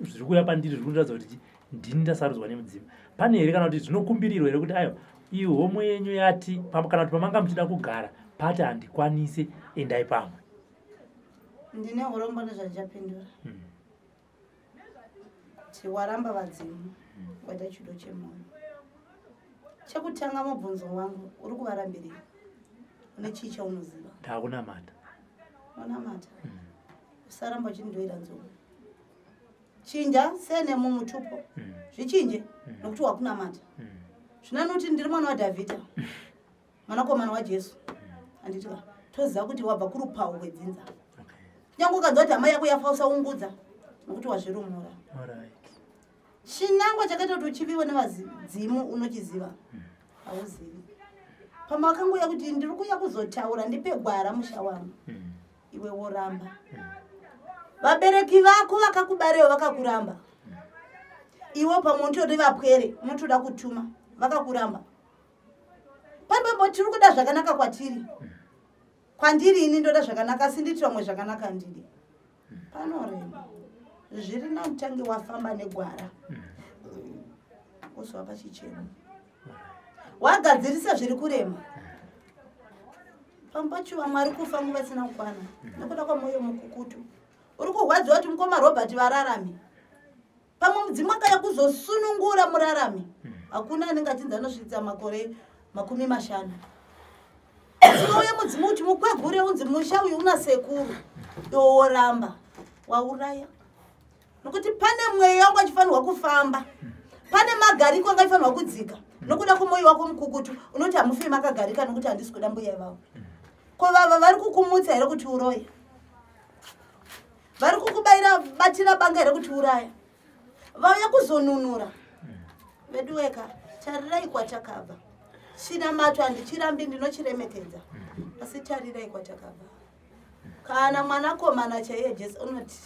zviri kuuya pandiri zviri kundiratidza kuti ndini ndasarudzwa nemudzimu. Pane here kana kuti zvinokumbirirwa here kuti aiwa, iyi homwe yenyu yati kana kuti pamanga muchida kugara pati handikwanise, endai pamwe? Ndine urombo nezvandichapindura. Kuti waramba vadzimu, waita chido chemwoyo. Chekutanga, mubvunzo wangu, uri kuvarambirei? Une chii chaunoziva? Ndakunamata. Unamata. Usaramba uchindoira nzou. Chinja sene mumutupo. Zvichinje nokuti wakunamata. Zvinanoti ndiri mwana waDhavhidha, mwanakomana waJesu, handiti ka? Toziva kuti wabva kurupawo rwedzinza. Kunyange ukanzwa kuti hama yako yafa, usaungudza nokuti wazvirumura. Chinangwa chakaita kuti uchiviwe nevadzimu unochiziva? Hauzivi. Pamwe wakangoya kuti ndiri kuuya kuzotaura, ndipe gwara musha wangu. Iwe woramba. Vabereki vako vakakubarewo vakakuramba. Iwe pamwe unotori vapwere, unotoda kutuma, vakakuramba. Pambambo tiri kuda zvakanaka kwatiri, kwandiri ini ndoda zvakanaka, asi nditi vamwe zvakanaka handidi. Panorema. Zviri namutange wafamba negwara, wozova pachichemo, wagadzirisa zviri kurema. Pamwe pacho vamwe ari kufa nguva isina kukwana nekuda kwamwoyo mukukutu. Uri kurwadziwa kuti mukoma Robert vararame, pamwe mudzimu akaya kuzosunungura murarame. Hakuna anenge achinzi anosvitsa makore 50. Asi wauya mudzimu kuti mukwegure, unzi musha uyu una sekuru, iwo woramba, wauraya, nokuti pane mweya wanga uchifanirwa kufamba, pane magariko anga achifanirwa kudzika. Nokuda kwemwoyo wako mukukutu unoti hamufi makagarika nokuti handisi kuda mbuya ivavo. Ko vava vari kukumutsa here kuti uroye? Vari kukubayira batira banga here kuti uraya? Vauya kuzonunura. Vedu weka, tarirai kwatakabva. Chinamato handichirambi, ndinochiremekedza, asi tarirai kwatakabva. Kana mwanakomana chaiye Jesu unoti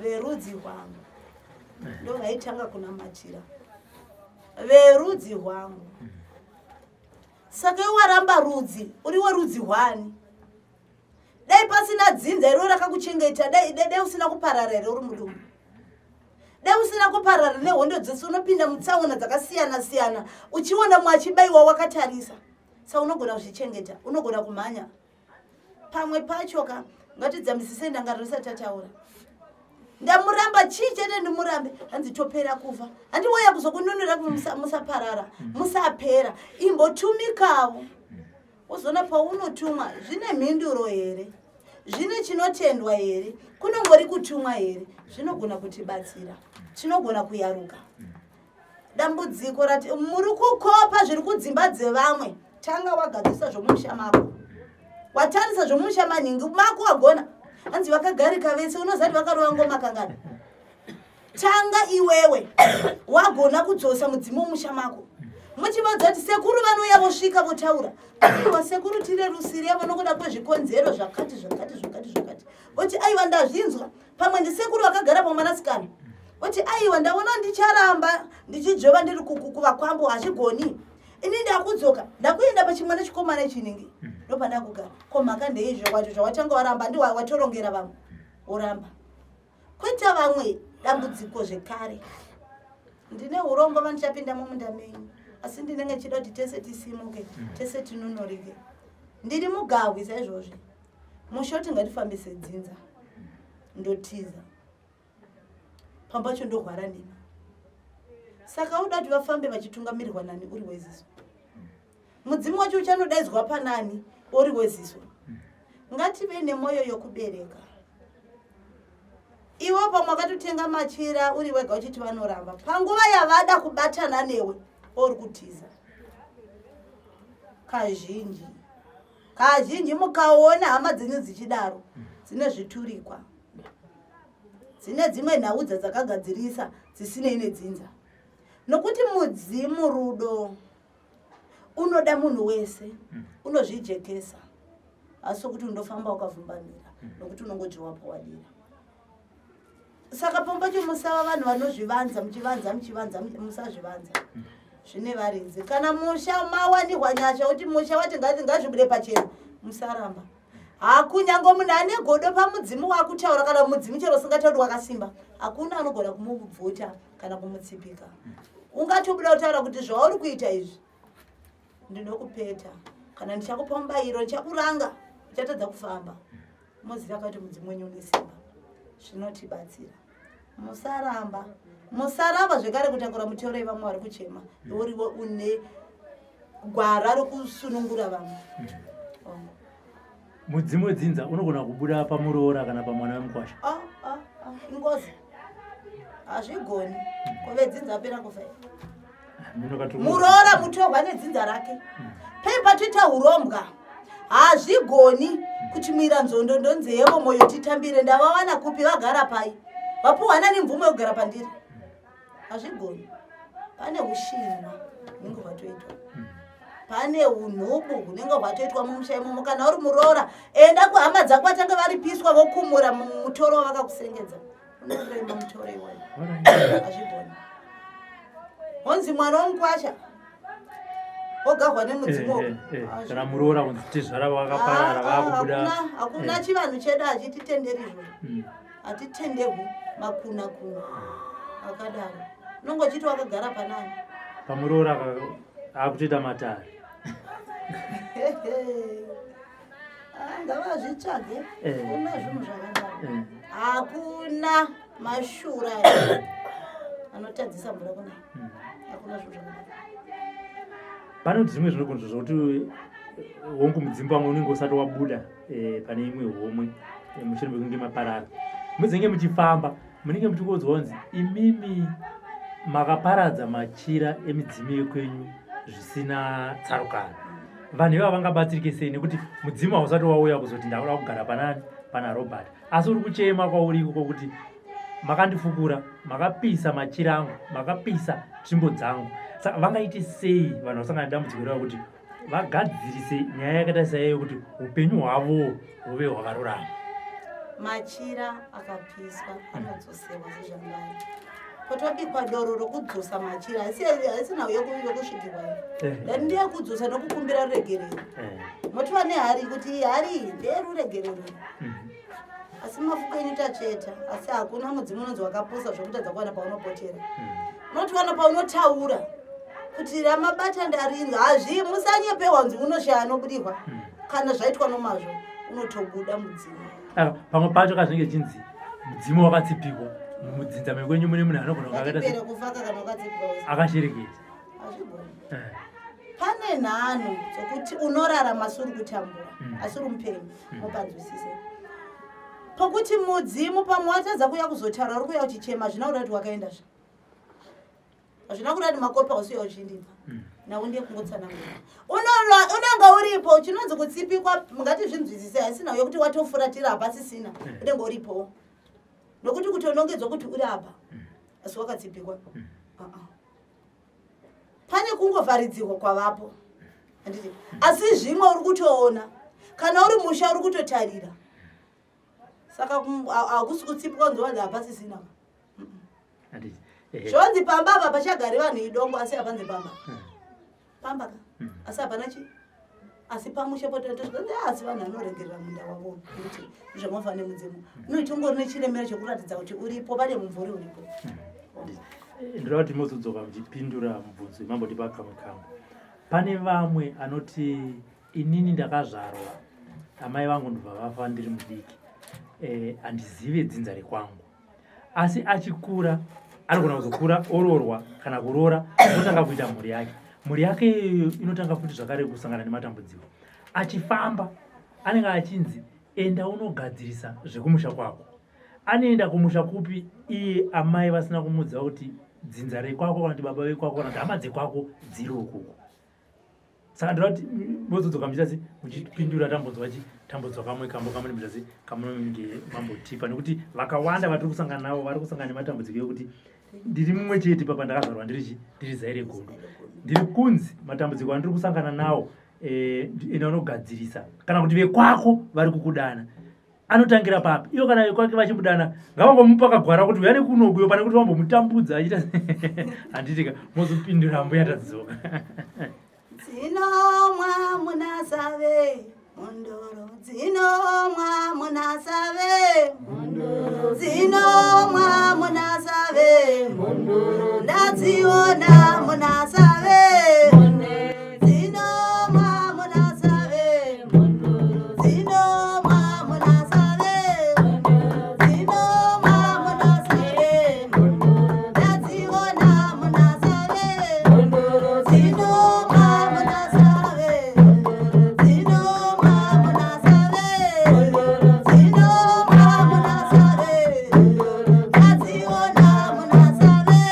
verudzi rwangu ndo vaitanga kunamatira, verudzi rwangu. Saka iwe waramba rudzi, uri werudzi hwani? Dai pasina dzinza iro rakakuchengeta, dai dai usina kuparara here uri mudumbu? Dai usina kuparara nehondo dzese, unopinda mutsaona dzakasiyana siyana, uchiona mwe achibayiwa wakatarisa. Sa unogona kuzvichengeta, unogona kumhanya. Pamwe pacho ka, ngatidzamisisei ndangariro isati tataura. Ndamuramba chii chete? Ndimurambe, hanzi topera kufa. Handiwoya kuzokununura kuti musaparara, musapera. Imbotumikawo, wozoona paunotumwa zvine mhinduro here, zvine chinotendwa here, kunongori kutumwa here. Zvinogona kutibatsira, tinogona kuyaruka. Dambudziko rati muri kukopa zviri kudzimba dzevamwe. Tanga wagadzirisa zvomusha mako, watarisa zvomusha manhingi mako, wagona. Hanzi vakagarika vese, unozati vakarova ngoma kangani? Tanga iwewe wagona kudzosa mudzimu womusha mako. Muchivadza kuti sekuru vanouya, vosvika, votaura, aiwa sekuru, tirerusire vanokuda kwezvikonzero zvakati zvakati zvakati zvakati. Voti aiwa, ndazvinzwa. Pamwe ndisekuru vakagara pamwanasikana, oti aiwa, ndaona ndicharamba ndichidzvova ndiri kuvakwambo, hazvigoni. Ini ndakudzoka, ndakuenda pachimwana chikomana chiningi, ndopandakugara. Ko mhaka ndeizvo wacho zvawatanga waramba, ndi watorongera vamwe, woramba. Koita vamwe dambudziko zvekare. Ndine urombo vandichapinda mumunda menyu, asi ndinenge ndichida kuti tese tisimuke, tese tinunurike. Ndiri mugahwi saizvozvi. Mushoti ngatifambise dzinza. Ndotiza. Pamba pacho ndohwara nhema. Saka uda kuti vafambe vachitungamirirwa nani uri weziso? Mudzimu wacho uchanodaidzwa panani uri weziso? Ngative nemwoyo yokubereka. Iwe pamwe wakatotenga machira uri wega uchiti vanoramba, panguva yavada kubatana newe uri kutiza. Kazhinji kazhinji mukaona hama dzenyu dzichidaro, dzine zviturikwa, dzine dzimwe nhau dzadzakagadzirisa dzisinei nedzinza, nokuti mudzimu rudo unoda munhu wese, unozvijekesa, asi sokuti undofamba wakavhumbamira, nokuti unongodyiwa pawadira. Saka pamwe pacho musava vanhu vanozvivanza, muchivanza muchivanza, musazvivanza, zvine varidzi. Kana musha mawanirwa nyasha kuti musha wati ngazvibude pachena, musaramba. Hakunyange munhu ane godo pamudzimu wakutaura, kana mudzimu chero usingatauri wakasimba, hakuna anogona kumubvuta kana kumutsipika. Ungatobuda kutaura kuti zvauri kuita izvi ndinokupeta, kana ndichakupa mubayiro, ndichakuranga, uchatadza kufamba. Moziva kati mudzimu wenyu une simba, zvinotibatsira. Musaramba, musaramba zvekare kutakura mutoro yevamwe vari kuchema, iwe une gwara rokusunungura vamwe. Mudzimu wedzinza unogona kubuda pamuroora kana pamwana wemukwasha? Ah, ah, ah, ingozi, hazvigoni. Kuve dzinza apera kufa. Muroora mutorwa nedzinza rake. Pei patoita urombwa, hazvigoni kuti muira nzondo ndonzeyevo mwoyo titambire. Ndavawana kupi? Vagara pai? Vapuhwa nani mvumo yekugara pandiri? Hazvigoni. Pane ushinwa hunenge hwatoitwa, pane unhubu hunenge hwatoitwa mumusha imomo. Kana uri muroora, enda kuhama dzako, vatange varipiswa, vokumura mutoro wavakakusengedza. Unorema mutoro iwoyo, hazvigoni. Honzi mwana womukwasha ogahwa nemudzimu. Eh, eh, eh, kana muroora kunzi tizvara vakaparara, vakubuda. Hakuna chivanhu chedu hachititenderi izvozvo. Hatitenderwi makuna kuna akadaro. Unonge uchiti wakagara panani? Pamuroora akutoita matare. Ah, ngavazvitsvage. Kuna zvinhu zvakadaro? Hakuna mashura anotadzisa mvura kunaya. Hakuna zvinhu zvakadaro. Pane zvimwe zvinogona zvokuti hongu mudzimu pamwe unenge usati wabuda pane imwe homwe mushure mekunge maparara, muzenge muchifamba, munenge muchingonzwa kunzi imimi makaparadza machira emidzimu yekwenyu zvisina tsarukano. Vanhu ivava vangabatsirike sei? Nekuti mudzimu hausati wauya kuzoti ndakuda kugara panani, pana Robert, asi uri kuchema kwauri iko kwokuti makandifukura, makapisa machira angu, makapisa tsvimbo dzangu. Saka vangaite sei vanhu vasangana nedambudziko irava kuti vagadzirise nyaya yakaita saiyo kuti upenyu hwavo huve hwakarurama? Machira akapiswa anodzoserwa sezvangari. Potobikwa doro rokudzosa machira. Haisi nhau yokusvikirwa, ndati ndeyekudzosa nokukumbira ruregerero. Motiva nehari kuti iyi hari iyi ndeyeruregerero, asi mafuko enyu tatsveta. Asi hakuna mudzimu unonzi wakapusa zvokutadza kuwana paunopotera. Unotiwana paunotaura kuti ramabata ndarinzwa. Hazvi musanyepewa nzi unoshaya anobudirwa. Kana zvaitwa nomazvo, unotobuda mudzimu. Ah, pamwe pacho kazvinenge zvichinzi mudzimu wakatsipikwa mudzinza mekwenyu, mune munhu anogona kunge akaita Ngatipere kufaka kana wakatsipikwa wese. Akashereketa. Hazvigoni. Pane nhano dzokuti unorarama asi uri kutambura, asi uri mupenyu. Mupanzwisise pokuti mudzimu pamwe watadza kuuya kuzotaura, uri kuuya uchichema, hazvina kuda kuti wakaendazve, hazvina kuda kuti makopa usiuya uchindipa. Nawo ndiye kungotsanangura. Unenge uripo, chinonzi kutsipikwa ngatizvinzwisise, haisina yokuti watofuratira, hapasisina. Unenge uripo, nokuti kutonongedzwa kuti uri apa, asi wakatsipikwa. Uh-uh. Pane kungovharidzirwa kwavapo, handiti? Asi zvimwe uri kutoona, kana uri musha uri kutotarira. Saka hakusi kutsipwa kunzi wanzi hapasisina. Handiti. Zvonzi pamba apa pachagari vanhu idongo, asi hapanzi pamba, pamba ka, asi hapana chi. Asi pamusha potoitosvika asi vanhu vanoregerera munda wavo kuti zvamafana nemudzimu unoitongori nechiremera chekuratidza kuti uripo, pane mumvuri uripo. Ndinoda kuti mozodzoka muchipindura mubvunzo imambotipa kamwe kamwe. Pane vamwe anoti inini ndakazvarwa amai vangu ndobva vafa ndiri mudiki, handizive dzinza rekwangu, asi achikura anogona kuzokura oroorwa kana kuroora, otanga kuita mhuri yake. Mhuri yake iyoyo inotanga futi zvakare kusangana nematambudziko. Achifamba anenge achinzi enda unogadzirisa zvekumusha kwako. Anoenda kumusha kupi iye amai vasina kumudza kuti dzinza rekwako kana kuti baba vekwako kana kuti hama dzekwako dziri ukuku? Saka ndinoda kuti mozodzoka muchiita se muchipindura tambonzwa chi tambonzwa kamwe kambo kamunoita se kamunenge mambotipa, nekuti vakawanda vatiri kusangana navo vari kusangana nematambudziko ekuti ndiri mumwe chete papa ndakazvarwa ndiri chi ndiri zai regondo, ndiri kunzi matambudziko andiri kusangana nawo enda unogadzirisa kana kuti vekwako vari kukudana. Anotangira papi iyo? Kana vekwake vachimudana, ngavangomupa kagwara kuti uya nekunokuyo pane kuti vambomutambudza achiita handitika. Mozopindura mbuya tadzoka. Dzinomwa munasave mhondoro, dzinomwa munasave, dzinomwa munasave, ndadziona munasave. Dzinomwa munasave, dzinomwa munasave, dzinomwa munasave, ndadziona munasave. Dzinomwa munasave, dzinomwa munasave, dzinomwa munasave, ndadziona munasave.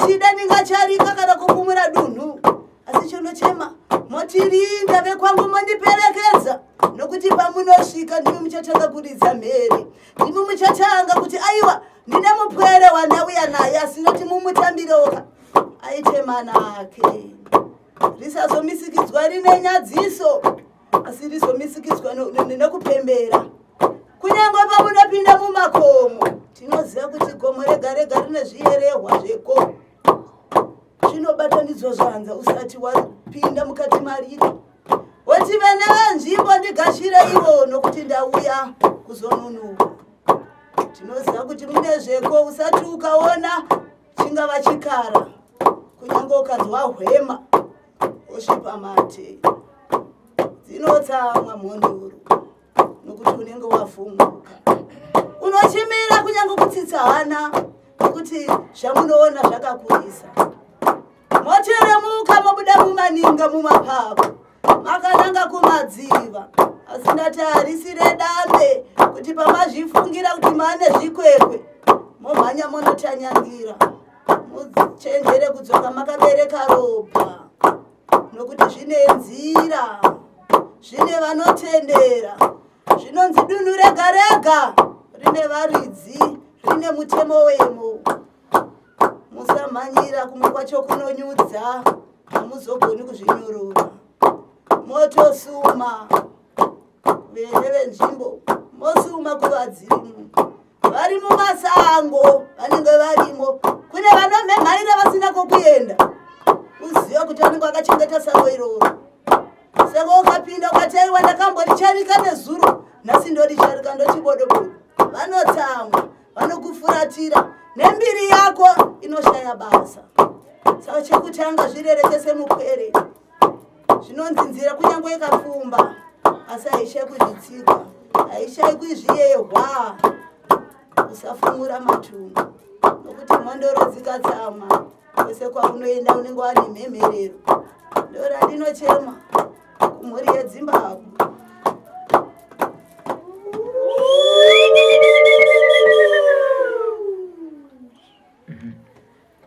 Ndichida ndingacharika kana kupumura dunhu, asi chonochema motirinda vekwangu mondiperekedza, nokuti pamunosvika ndimi muchatanga kuridza mhere, ndimi muchatanga kuti aiwa ndine mupwere wandauya naye, asi noti mumutambirewoka aite manake, risazomisikidzwa rine nyadziso, asi rizomisikidzwa nekupembera. Kunyange pamunopinda mumakomo, tinoziva kuti gomo rega rega rine zviyerehwa zveko zvinobatanidzwa zvanza usati wapinda mukati mariri, woti vene venzvimbo ndigashire ivo, nokuti ndauya kuzonunura. Tinoziva kuti mune zveko, usati ukaona chingava chikara, kunyange ukanzwa hwema wosvipa mate, dzinotsamwa mhondoro, nokuti unenge wafumuka. Unochimira kunyange kutsitsa hana, nokuti zvamunoona zvakakurisa. Moteremuka mobuda mumaninga mumapako makananga kumadziva, asi ndati harisi redambe kuti pamazvifungira kuti maane zvikwekwe momhanya monotanyangira. Muchenjere kudzoka makabereka ropa, nokuti zvine nzira, zvine vanotendera. Zvinonzi dunhu rega rega rine varidzi, rine mutemo wemo. Musamhanyira kumwe kwacho kunonyudza, hamuzogoni kuzvinyorora. Motosuma vene venzvimbo, mosuma kuvadzimu vari mumasango vanenge varimo. Kune vanomhemhaira vasina kokuenda, uziva kuti vanenge vakachengeta sango iroro. Saka ukapinda ukati aiwa ndakamboricharika nezuro, nhasi ndoricharika ndochibodobodo, vanotsamwa, vanokufuratira, nembiri yako inoshaya basa. Saka chekutanga zvirereke semupwere. Zvinonzi nzira kunyange ikapfumba, asi haishai kuzvitsigwa, haishai kuzviyehwa. Usafumura matumbu, nokuti mhondoro dzikatsamwa kwese kwaunoenda unenge wane mhemherero. Ndorandinochema kumhuri yeDzimbabwe.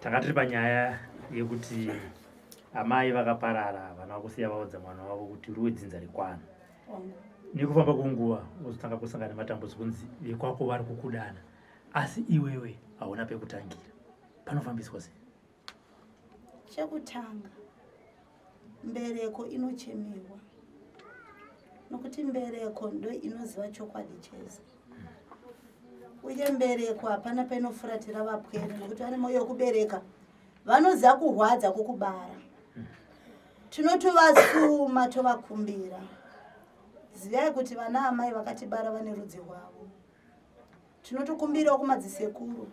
Tanga tiri panyaya yekuti amai vakaparara, havana kusiya vaudza mwana wavo kuti uri wedzinza rekwana. Nekufamba kwenguva wozotanga kusangana nematambudziko, kunzi vekwako vari kukudana, asi iwewe hauna pekutangira. Panofambiswa sei? Chekutanga, mbereko inochemerwa, nokuti mbereko ndo inoziva chokwadi chese, uye mbereko hapana painofuratira vapwere, nokuti vane mwoyo wekubereka, vanoziva kurwadza kwokubara. Tinotovasuma tovakumbira, zivai kuti vana amai vakatibara vane rudzi rwavo. Tinotokumbirawo kumadzisekuru,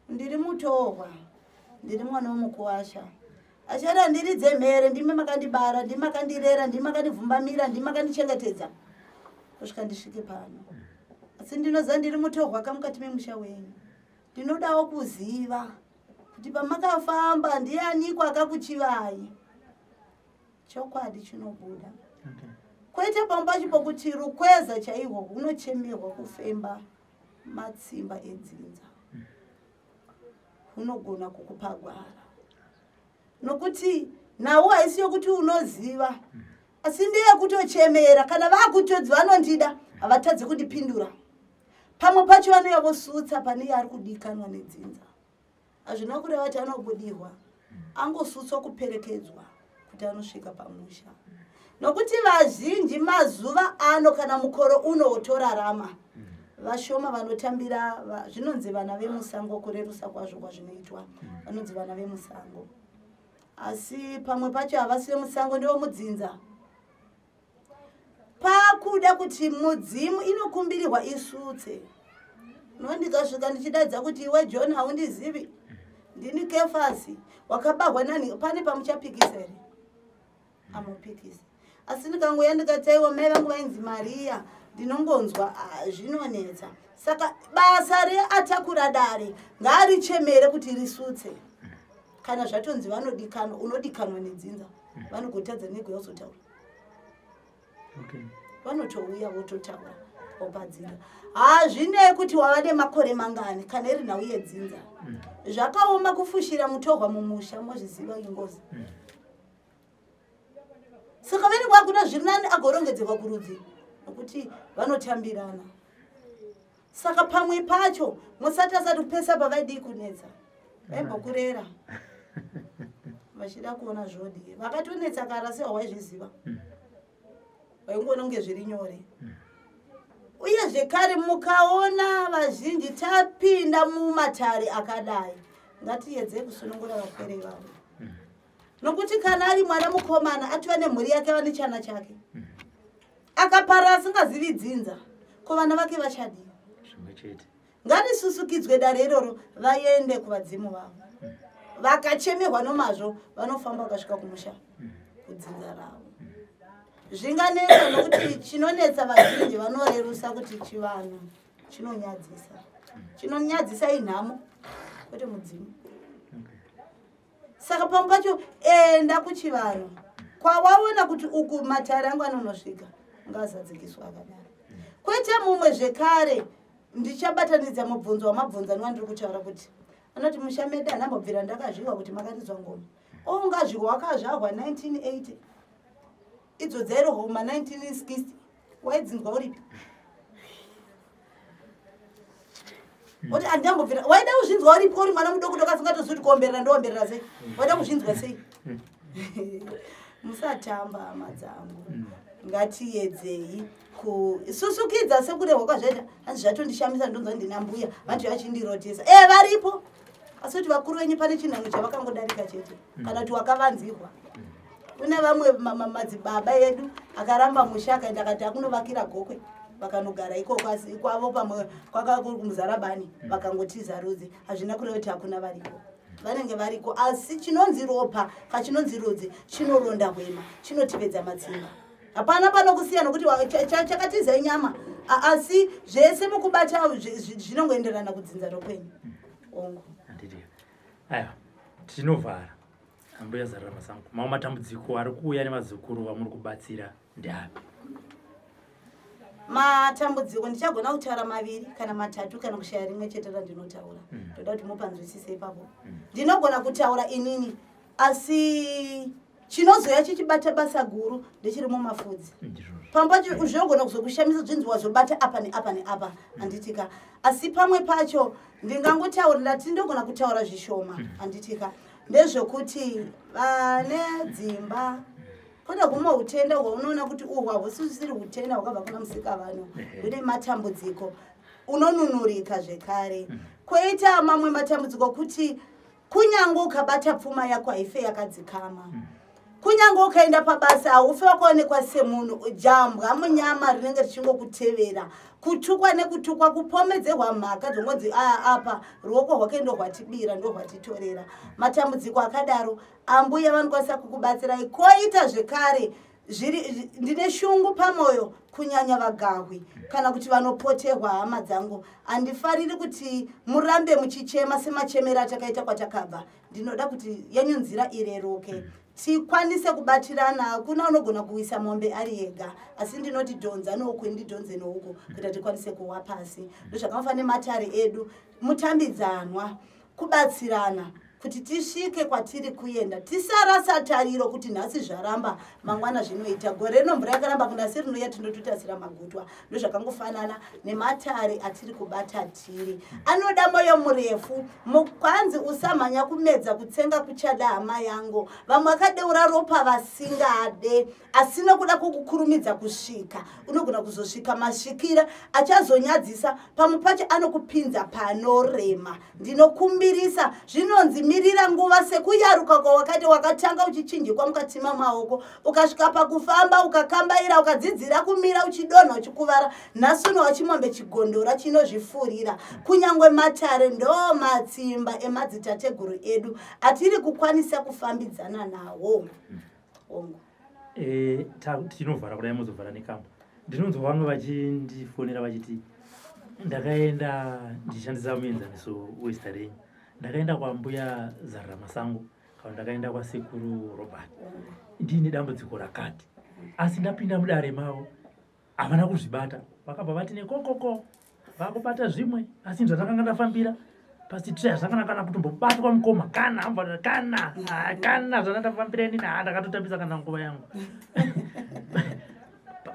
ndiri mutorwa, ndiri mwana womukuwasha, achada ndiridze mhere, ndimi makandibara, ndimi makandirera, ndimi makandivhumbamira, ndimi makandichengetedza kusvika ndisvike pano, asi ndinoziva ndiri mutorwa kamukati memusha wenyu. Ndinodawo kuziva kuti pamakafamba ndianiko akakuchivai. Chokwadi chinobuda. Kwete pamwe pacho pokuti rukweza chaihwo hunochemerwa kufemba matsimba edzinza, hunogona kukupa gwara, nokuti nhau haisi yokuti unoziva, asi ndeyekutochemera. Kana vakutodzi vanondida, havatadzi kundipindura. Pamwe pacho vanouya vosutsa pane yaari kudikanwa nedzinza. Hazvina kureva kuti anobudirwa, angosutswa kuperekedzwa kuti anosvika pamusha, nokuti vazhinji mazuva ano kana mukoro uno wotorarama, vashoma vanotambira zvinonzi vana vemusango. Kurerusa kwazvo kwazvinoitwa, vanonzi vana vemusango, asi pamwe pacho havasi vemusango, ndevomudzinza. Pakuda kuti mudzimu inokumbirirwa isutse. No ndikasvika ndichidaidza kuti iwe John, haundizivi, ndini Kefasi, wakabahwa nani, pane pamuchapikisa here? Amupikisi. Asi ndikangoya ndikati aiwa mai vangu vainzi Mariya, ndinongonzwa zvinonetsa. Saka basa reatakura dare ngaarichemere kuti risutse. Kana zvatonzi vanodikanwa, unodikanwa nedzinza, vanogotadza neguya kuzotaura. Vanotouya vototaura. Wopa dzinza. Hazvinei kuti wava nemakore mangani, kana iri nhau yedzinza. Zvakaoma kufushira mutorwa mumusha, mozviziva ingozi. Saka vene kwakuda zviri nani agorongedzerwa kurudzi, nokuti vanotambirana. Saka pamwe pacho musati asati kupesa pavaidii kunetsa, vaimbokurera vachida kuona zvodii. Vakatonetsa kara, asi hawaizviziva, waingoona kunge zviri nyore. Uye zvekare mukaona vazhinji tapinda mumatare akadai, ngatiyedzei kusunungura vapwere ivavo, nokuti kana ari mwana mukomana atova nemhuri yake, ava nechana chake, akapara asingazivi dzinza, ko vana vake vachadii? Zvimwe chete. Ngarisusukidzwe dare iroro, vaende kuvadzimu vavo. Vakachemerwa nomazvo, vanofamba vakasvika kumusha kudzinza ravo. Zvinganetsa, nokuti chinonetsa, vazhinji vanorerusa kuti chivanhu chinonyadzisa. Chinonyadzisa inhamo, kwete mudzimu. Saka pamwe pacho enda kuchivanhu kwawaona kuti uku matare angu anonosvika, ngazadzikiswa akadaro. Kwete mumwe zvekare, ndichabatanidza mubvunzo wamabvunza newandiri kutaura, kuti anoti musha medu handambobvira ndakazviwa kuti makaridzwa ngoma. Oungazviwa wakazvarwa 1980, idzo dzairohwa kuma 1960, waidzinzwa uripi? Oti handambobvira, waida kuzvinzwa uripi uri mwana mudoko doko asingatozivi kuti kuomberera ndoomberera sei? Waida kuzvinzwa sei? Musatamba, hama dzangu. Ngatiyedzei kususukidza sekurehwa kwazvaita. Hanzi zvatondishamisa, ndonzwa ndina mbuya vantu vachindirotesa. E, varipo, asi kuti vakuru venyu pane chinhanho chavakangodarika chete, kana kuti wakavanzirwa. Kune vamwe madzibaba edu akaramba musha, akaenda akati akunovakira Gokwe, vakanogara ikoko, asi kwavo pamwe kwaka kuri kuMuzarabani, vakangotiza rudzi. Hazvina kureva kuti hakuna variko, vanenge variko, asi chinonzi ropa kachinonzi rudzi chinoronda hwema, chinotevedza matsimba. Hapana panokusiya, nokuti chakatiza inyama. Asi zvese mukubata zvinongoenderana kudzinza rokwenyu, ongo. Handiti? Aiwa, tinovhara, ambuya Zarura Masango. Mamwe matambudziko ari kuuya nevazukuru vamuri kubatsira ndeapi? Matambudziko ndichagona kutaura maviri kana matatu, kana kushaya rimwe chete randinotaura. Ndoda kuti mupanzwisise ipapo. Ndinogona kutaura inini, asi chinozoya chichibata basa guru ndechiri mumafudzi. Ndizvozvo. Pamwe pacho zvinogona kuzokushamisa, zvinzi wazobata apa neapa neapa, handitika? Asi pamwe pacho ndingangotaura, ndati ndogona kutaura zvishoma, handitika? Ndezvekuti vane dzimba, kune humwe utenda hwaunoona kuti uhwu hahusisiri utenda hwakabva kuna Musikavanhu, hune matambudziko, unonunurika zvekare. Kwoita mamwe matambudziko kuti kunyange ukabata pfuma yako, haife yakadzikama. Kunyange ukaenda pabasa, haufe wakaonekwa semunhu. Jambwa munyama rinenge richingokutevera, kutukwa nekutukwa, kupomedzerwa mhaka dzongonzi, "Aa, apa ruoko rwake ndohwatibira, ndohwatitorera." Matambudziko akadaro, ambuya vanokwanisa kukubatsirai. Koita zvekare zviri ndine shungu pamwoyo, kunyanya vagahwi kana kuti vanopoterwa. Hama dzangu, handifariri kuti murambe muchichema semachemero atakaita kwatakabva. Ndinoda kuti yenyu nzira ireruke, tikwanise kubatirana. Hakuna unogona kuwisa mombe ari ega, asi ndinoti dhonza nouku, ndidhonze nouku, kuita tikwanise kuwa pasi. Ndozvakafanana nematare edu, mutambidzanwa, kubatsirana kuti tisvike kwatiri kuenda. Tisarasa tariro kuti nhasi zvaramba, mangwana zvinoita. Gore rino mvura yakaramba, kunasi rinouya tindototasira magutwa. Ndozvakangofanana nematare atiri kubata tiri, anoda mwoyo murefu. Mukwanzi usamhanya kumedza, kutsenga kuchada, hama yangu. Vamwe vakadeura ropa vasingade, asi nokuda kwokukurumidza kusvika, unogona kuzosvika masvikira achazonyadzisa. Pamwe pacho anokupinza panorema. Ndinokumbirisa, zvinonzi mirira nguva. Sekuyaruka kwawakati wakatanga uchichinjikwa mukati mamaoko, ukasvika pakufamba, ukakambaira, ukadzidzira kumira, uchidonha, uchikuvara, nhasi uno wachimombe chigondora chinozvifurira. Kunyange matare ndo matsimba emadzitateguru edu atiri kukwanisa kufambidzana nawo, ongo. Tinovhara kudai, muzovhara nekamba. Ndinonzwa vamwe vachindifonera vachiti, "Ndakaenda," ndichishandisa muenzaniso wezita renyu, "ndakaenda kwambuya Zarura Masango kana ndakaenda kwasekuru Robert, ndiine dambudziko rakati, asi ndapinda mudare mavo." Havana kuzvibata, vakabva vati nekokoko vakubata zvimwe, asi zvatakanga ndafambira pasi tiri hazvakana kana kutombobatwa mukoma kana amva kana ah, kana zvandandafambira inini, ha, ndakatotambisa kana nguva yangu.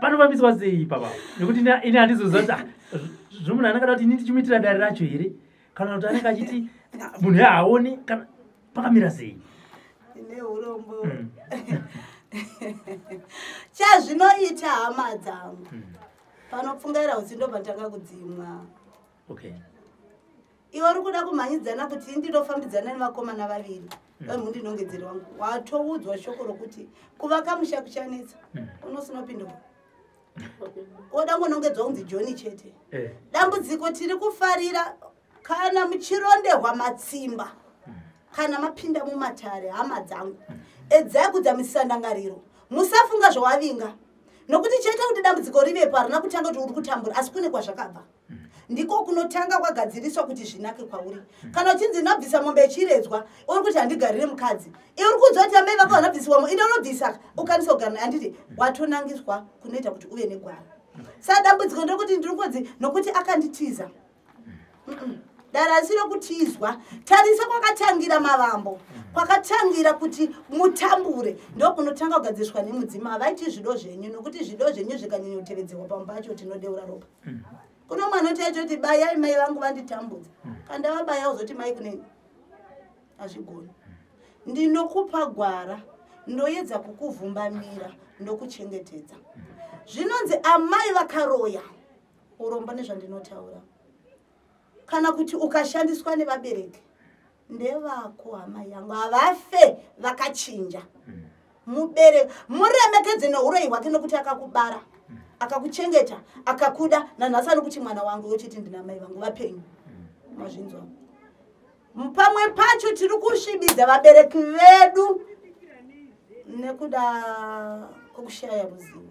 Panofambiswa sei ipapa? Nekuti ini handizoziva kuti ah, zvino munhu anenge ada kuti ini ndichimuitira dare racho here, kana kuti anenge achiti ah, munhu yaaoni kana pakamira sei? Ine urombo. Chazvinoita, hama dzangu, panopfungaira utsi ndobva tanga kudzimwa. Iwe uri kuda kumhanyidzana kuti ndinofambidzana nevakomana vaviri vemundinongedzeri wangu, watoudzwa shoko rokuti kuvaka musha kuchanetsa. Unosinopindura woda ngonongedzwa kunzi Johni chete. Dambudziko tiri kufarira kana muchirondehwa matsimba kana mapinda mumatare. Hama dzangu, edzai kudzamisisa ndangariro, musafunga zvawavinga, nokuti chaita kuti dambudziko rivepo harina kutanga kuti uri kutambura, asi kune kwazvakabva. Ndiko kunotanga kwagadziriswa kuti zvinake kwauri. Kana uchinzi ndabvisa mombe yechiredzwa, uri kuti handigarire mukadzi, iwe uri kunzwa kuti amai vako vanabvisiwa mo, inde unobvisa ukwanisa kugara naye, handiti watonangiswa kunoita kuti uve negwara? Saka dambudziko nderekuti ndiri kunzi nokuti akanditiza. Dare asi rokutizwa. Tarisa kwakatangira mavambo, kwakatangira kuti mutambure, ndokunotanga kugadziriswa nemudzimu. Havaiti zvido zvenyu, nokuti zvido zvenyu zvikanyanya kutevedzerwa pamba pacho tinodeura ropa. Kuno mwana oti achoti bayai mai vangu vanditambudza, kana ndavabaya uzoti mai kuneni hazvigoni. Ndinokupa gwara, ndoedza kukuvhumbamira, ndokuchengetedza. Zvinonzi amai vakaroya, urombo nezvandinotaura, kana kuti ukashandiswa nevabereki ndevako, hama yangu, havafe vakachinja. Mubereki muremekedze neuroyi hwake, nokuti akakubara, akakuchengeta, akakuda. Nanhasi anokuti mwana wangu, yochiti ndina mai vangu vapenyu. Mazvinzwa? Pamwe pacho tiri kusvibidza vabereki vedu nekuda kwekushaya ruzivo.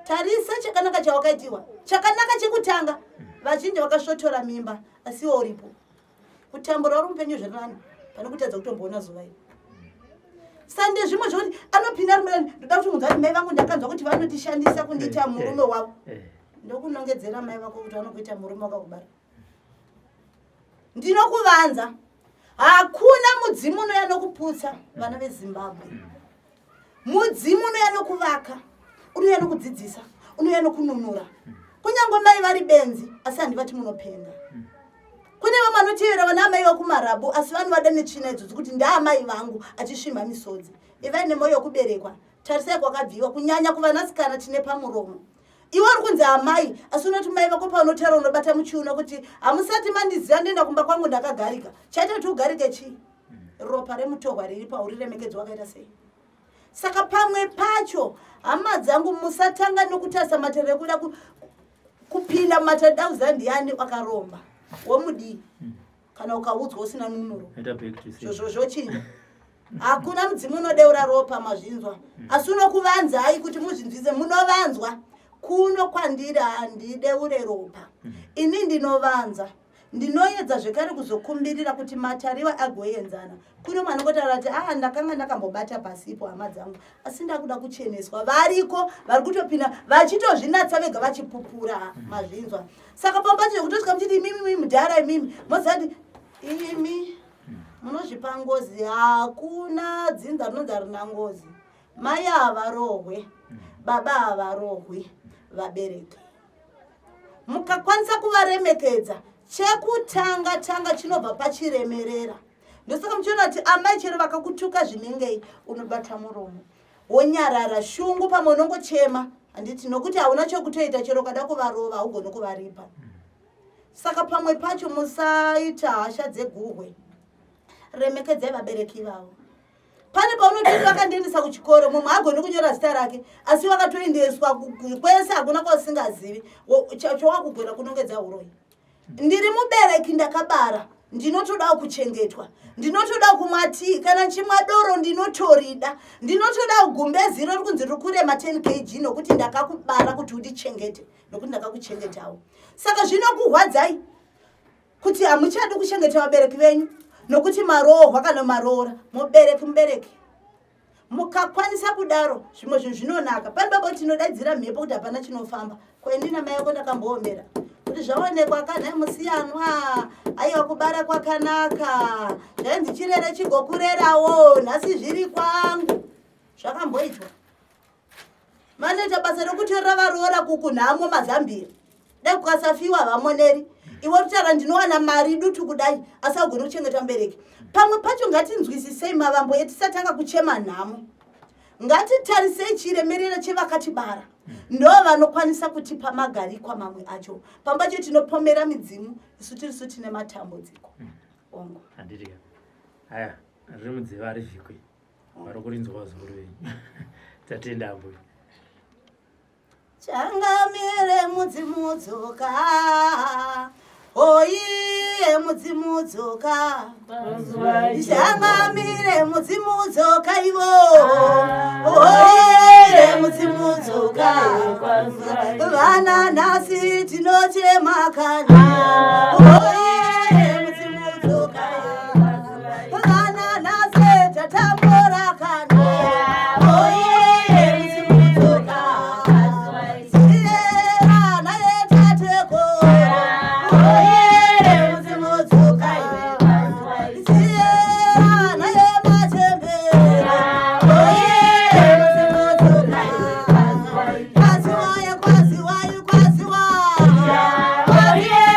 Tarisa chakanaka chawakaitiwa, chakanaka chekutanga. Vazhinji vakasvotora mimba, asiwo uripo kutambura uri mupenyu zvirinani pane kutadza kutomboona zuva iri. Sande zvimwe zvokuti anopinda ari, ndoda kuti munhu ati mai vangu ndakanzwa kuti vanotishandisa kundiita murume wavo. Ndokunongedzera mai vako kuti vanokuita murume wakakubara. Ndinokuvanza, hakuna mudzimu unoya nokuputsa vana veZimbabwe. Mudzimu unoya nokuvaka, unoya nokudzidzisa, unoya nokununura. Kunyange mai vari benzi, asi handivati munopenga. Kune vamwe vanotevera vana amai vakumarabu, asi vanovada netsvina idzodzo kuti ndaamai vangu, achisvimha misodzi. Ivai nemwoyo wekuberekwa, tarisai kwakabviwa. Kunyanya kuvanasikana tine pamuromo. Iwe uri kunzi amai, asi unoti mai vako paunotaura unobata muchiuno kuti hamusati mandiziva, ndoenda kumba kwangu ndakagarika. Chaita kuti ugarike chii? Ropa remutorwa riri pauri remekedzo wakaita sei? Saka pamwe pacho, hama dzangu, musatanga nokutarisa matare ekuda kupinda mumatare. Dauza ndiani wakaromba, womudii? Kana ukaudzwa usina nunuro, Ita back to sender. Zvozvo zvochinja. Hakuna mudzimu unodeura ropa, mazvinzwa? Asi unokuvanzai kuti muzvinzwise, munovanzwa kuno kwandiri handideure ropa. Ini ndinovanza, ndinoedza zvekare kuzokumbirira kuti matariwa agoenzana. Kuno mwana ngotaura kuti aa, ndakanga ndakambobata pasipo, hama dzangu, asi ndakuda kucheneswa. Variko vari kutopinda vachitozvinatsa vega vachipupura, mazvinzwa? Saka pambacho kutosvika muchiti imimi mudhara, imimi moziva kuti imi munozvipa ngozi. Hakuna dzinza rinonzi harina ngozi. Mai havarohwe, baba havarohwi, vabereki mukakwanisa kuvaremekedza, chekutanga tanga chinobva pachiremerera. Ndosaka muchiona kuti amai chero vakakutuka zvinengei, unobata muromo wonyarara. Shungu pamwe unongochema, handiti? Nokuti hauna chokutoita, chero ukada kuvarova haugoni kuvaripa. Saka pamwe pacho musaita hasha dzeguhwe, remekedzai vabereki vavo. Pane paunototi vakandiendesa kuchikoro, mumwe hagoni kunyora zita rake, asi wakatoendeswa kwese, hakuna kwausingazivi. Chawakugona kunongedza uroyi. Ndiri mubereki, ndakabara, ndinotodawo kuchengetwa, ndinotodawo kumwa tii, kana nchimwa doro ndinotorida, ndinotodawo gumbezi iro rikunzi riri kurema 10 kg, nokuti ndakakubara kuti undichengete, nokuti ndakakuchengetawo. Saka zvinokuhwadzai kuti hamuchadi kuchengeta vabereki venyu nokuti marohwa kana maroora. Mubereki mubereki. Mukakwanisa kudaro zvimwe zvinhu zvinonaka. Pane baba kuti tinodaidzira mhepo kuti hapana chinofamba. Ko ini namai vako ndakamboomera kuti zvaonekwa kanhai musiyanwa, aiwa kubara kwakanaka, zvainzi chirere chigokurerawo, nhasi zviri kwangu. Zvakamboitwa. Vanoita basa rekutorera varoora kukunhamo mazambia. Dai kukasafiwa havamoneri. Iwe kutaura ndinowana mari dutu kudai asi haugoni kuchengeta mubereki. Pamwe pacho ngatinzwisisei mavambo etisatanga kuchema nhamo. Ngatitarisei chiremerera chevakatibara. Ndo vanokwanisa kutipa magarikwa mamwe acho. Pamwe pacho tinopomera midzimu isu tirisu tine matambudziko. Ongo. Handiti. Aya, riri mudziva harivhikwi. Vari kurinzwa vazukuru venyu. Tatenda ambuya. Changamire mudzimu dzoka. Oiye mudzimu dzoka. Changamire mudzimu dzoka ivo. Oiye mudzimu dzoka. Vana nhasi tinochema kana. Oiye mudzimu dzoka. Vana nhasi tatambura kana. Oiye mudzimu dzoka. Siyera naye tateko. Oiye mudzimu dzoka. Siyera naye machembera. Oiye mudzimu dzoka. Kwaziwai, kwaziwai, kwaziwa. Oiye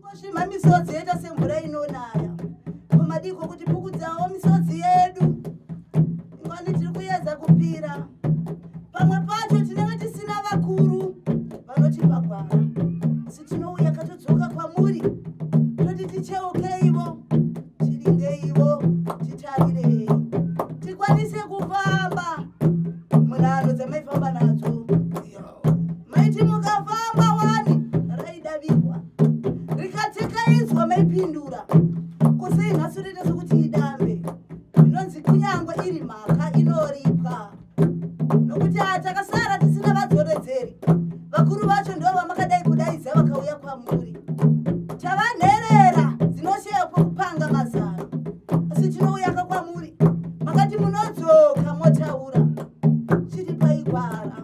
Tingosvimha misodzi yoita semvura inonaya. Komadiko kuti pukudzawo misodzi yedu. Ingwani tiri kuyedza kupira. Pamwe pacho tinenge tisina vakuru vanotipa gwara. Asi tinouya katodzoka kwamuri toti ticheukeivo, tiringeivo, titarirei tikwanise kufamba munhano dzamaifamba nadzo. Maiti mukafamba wani raidavirwa rikatekaidzwa maipindura. Kusei nhasi rinoita sekuti idambe inonzi kunyangwe iri mhaka inoripwa, nokuti takasara tisina vadzoredzeri. Vakuru vacho ndo vamakadai kudaidza vakauya kwamuri. Tava nherera dzinosheya pokupanga mazano, asi tinouyaka kwamuri. Makati munodzoka motaura. Chiripai gwara,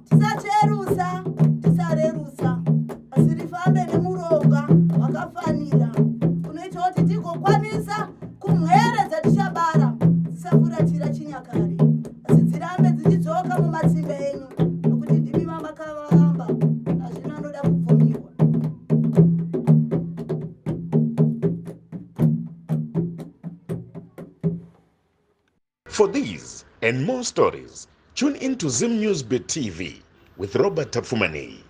tisacherusa, tisarerusa, asi rifambe nemuronga wakafanira unoita kuti tigokwanisa kumwere dzatichabara dzisafuratira chinyakare, asi dzirambe dzichidzoka mumatsimba enyu, nokuti ndimi mamakavamba. Hazvino anoda kubvumiwa. For these and more stories, tune in to Zim News Bit TV with Robert Tapfumaneyi.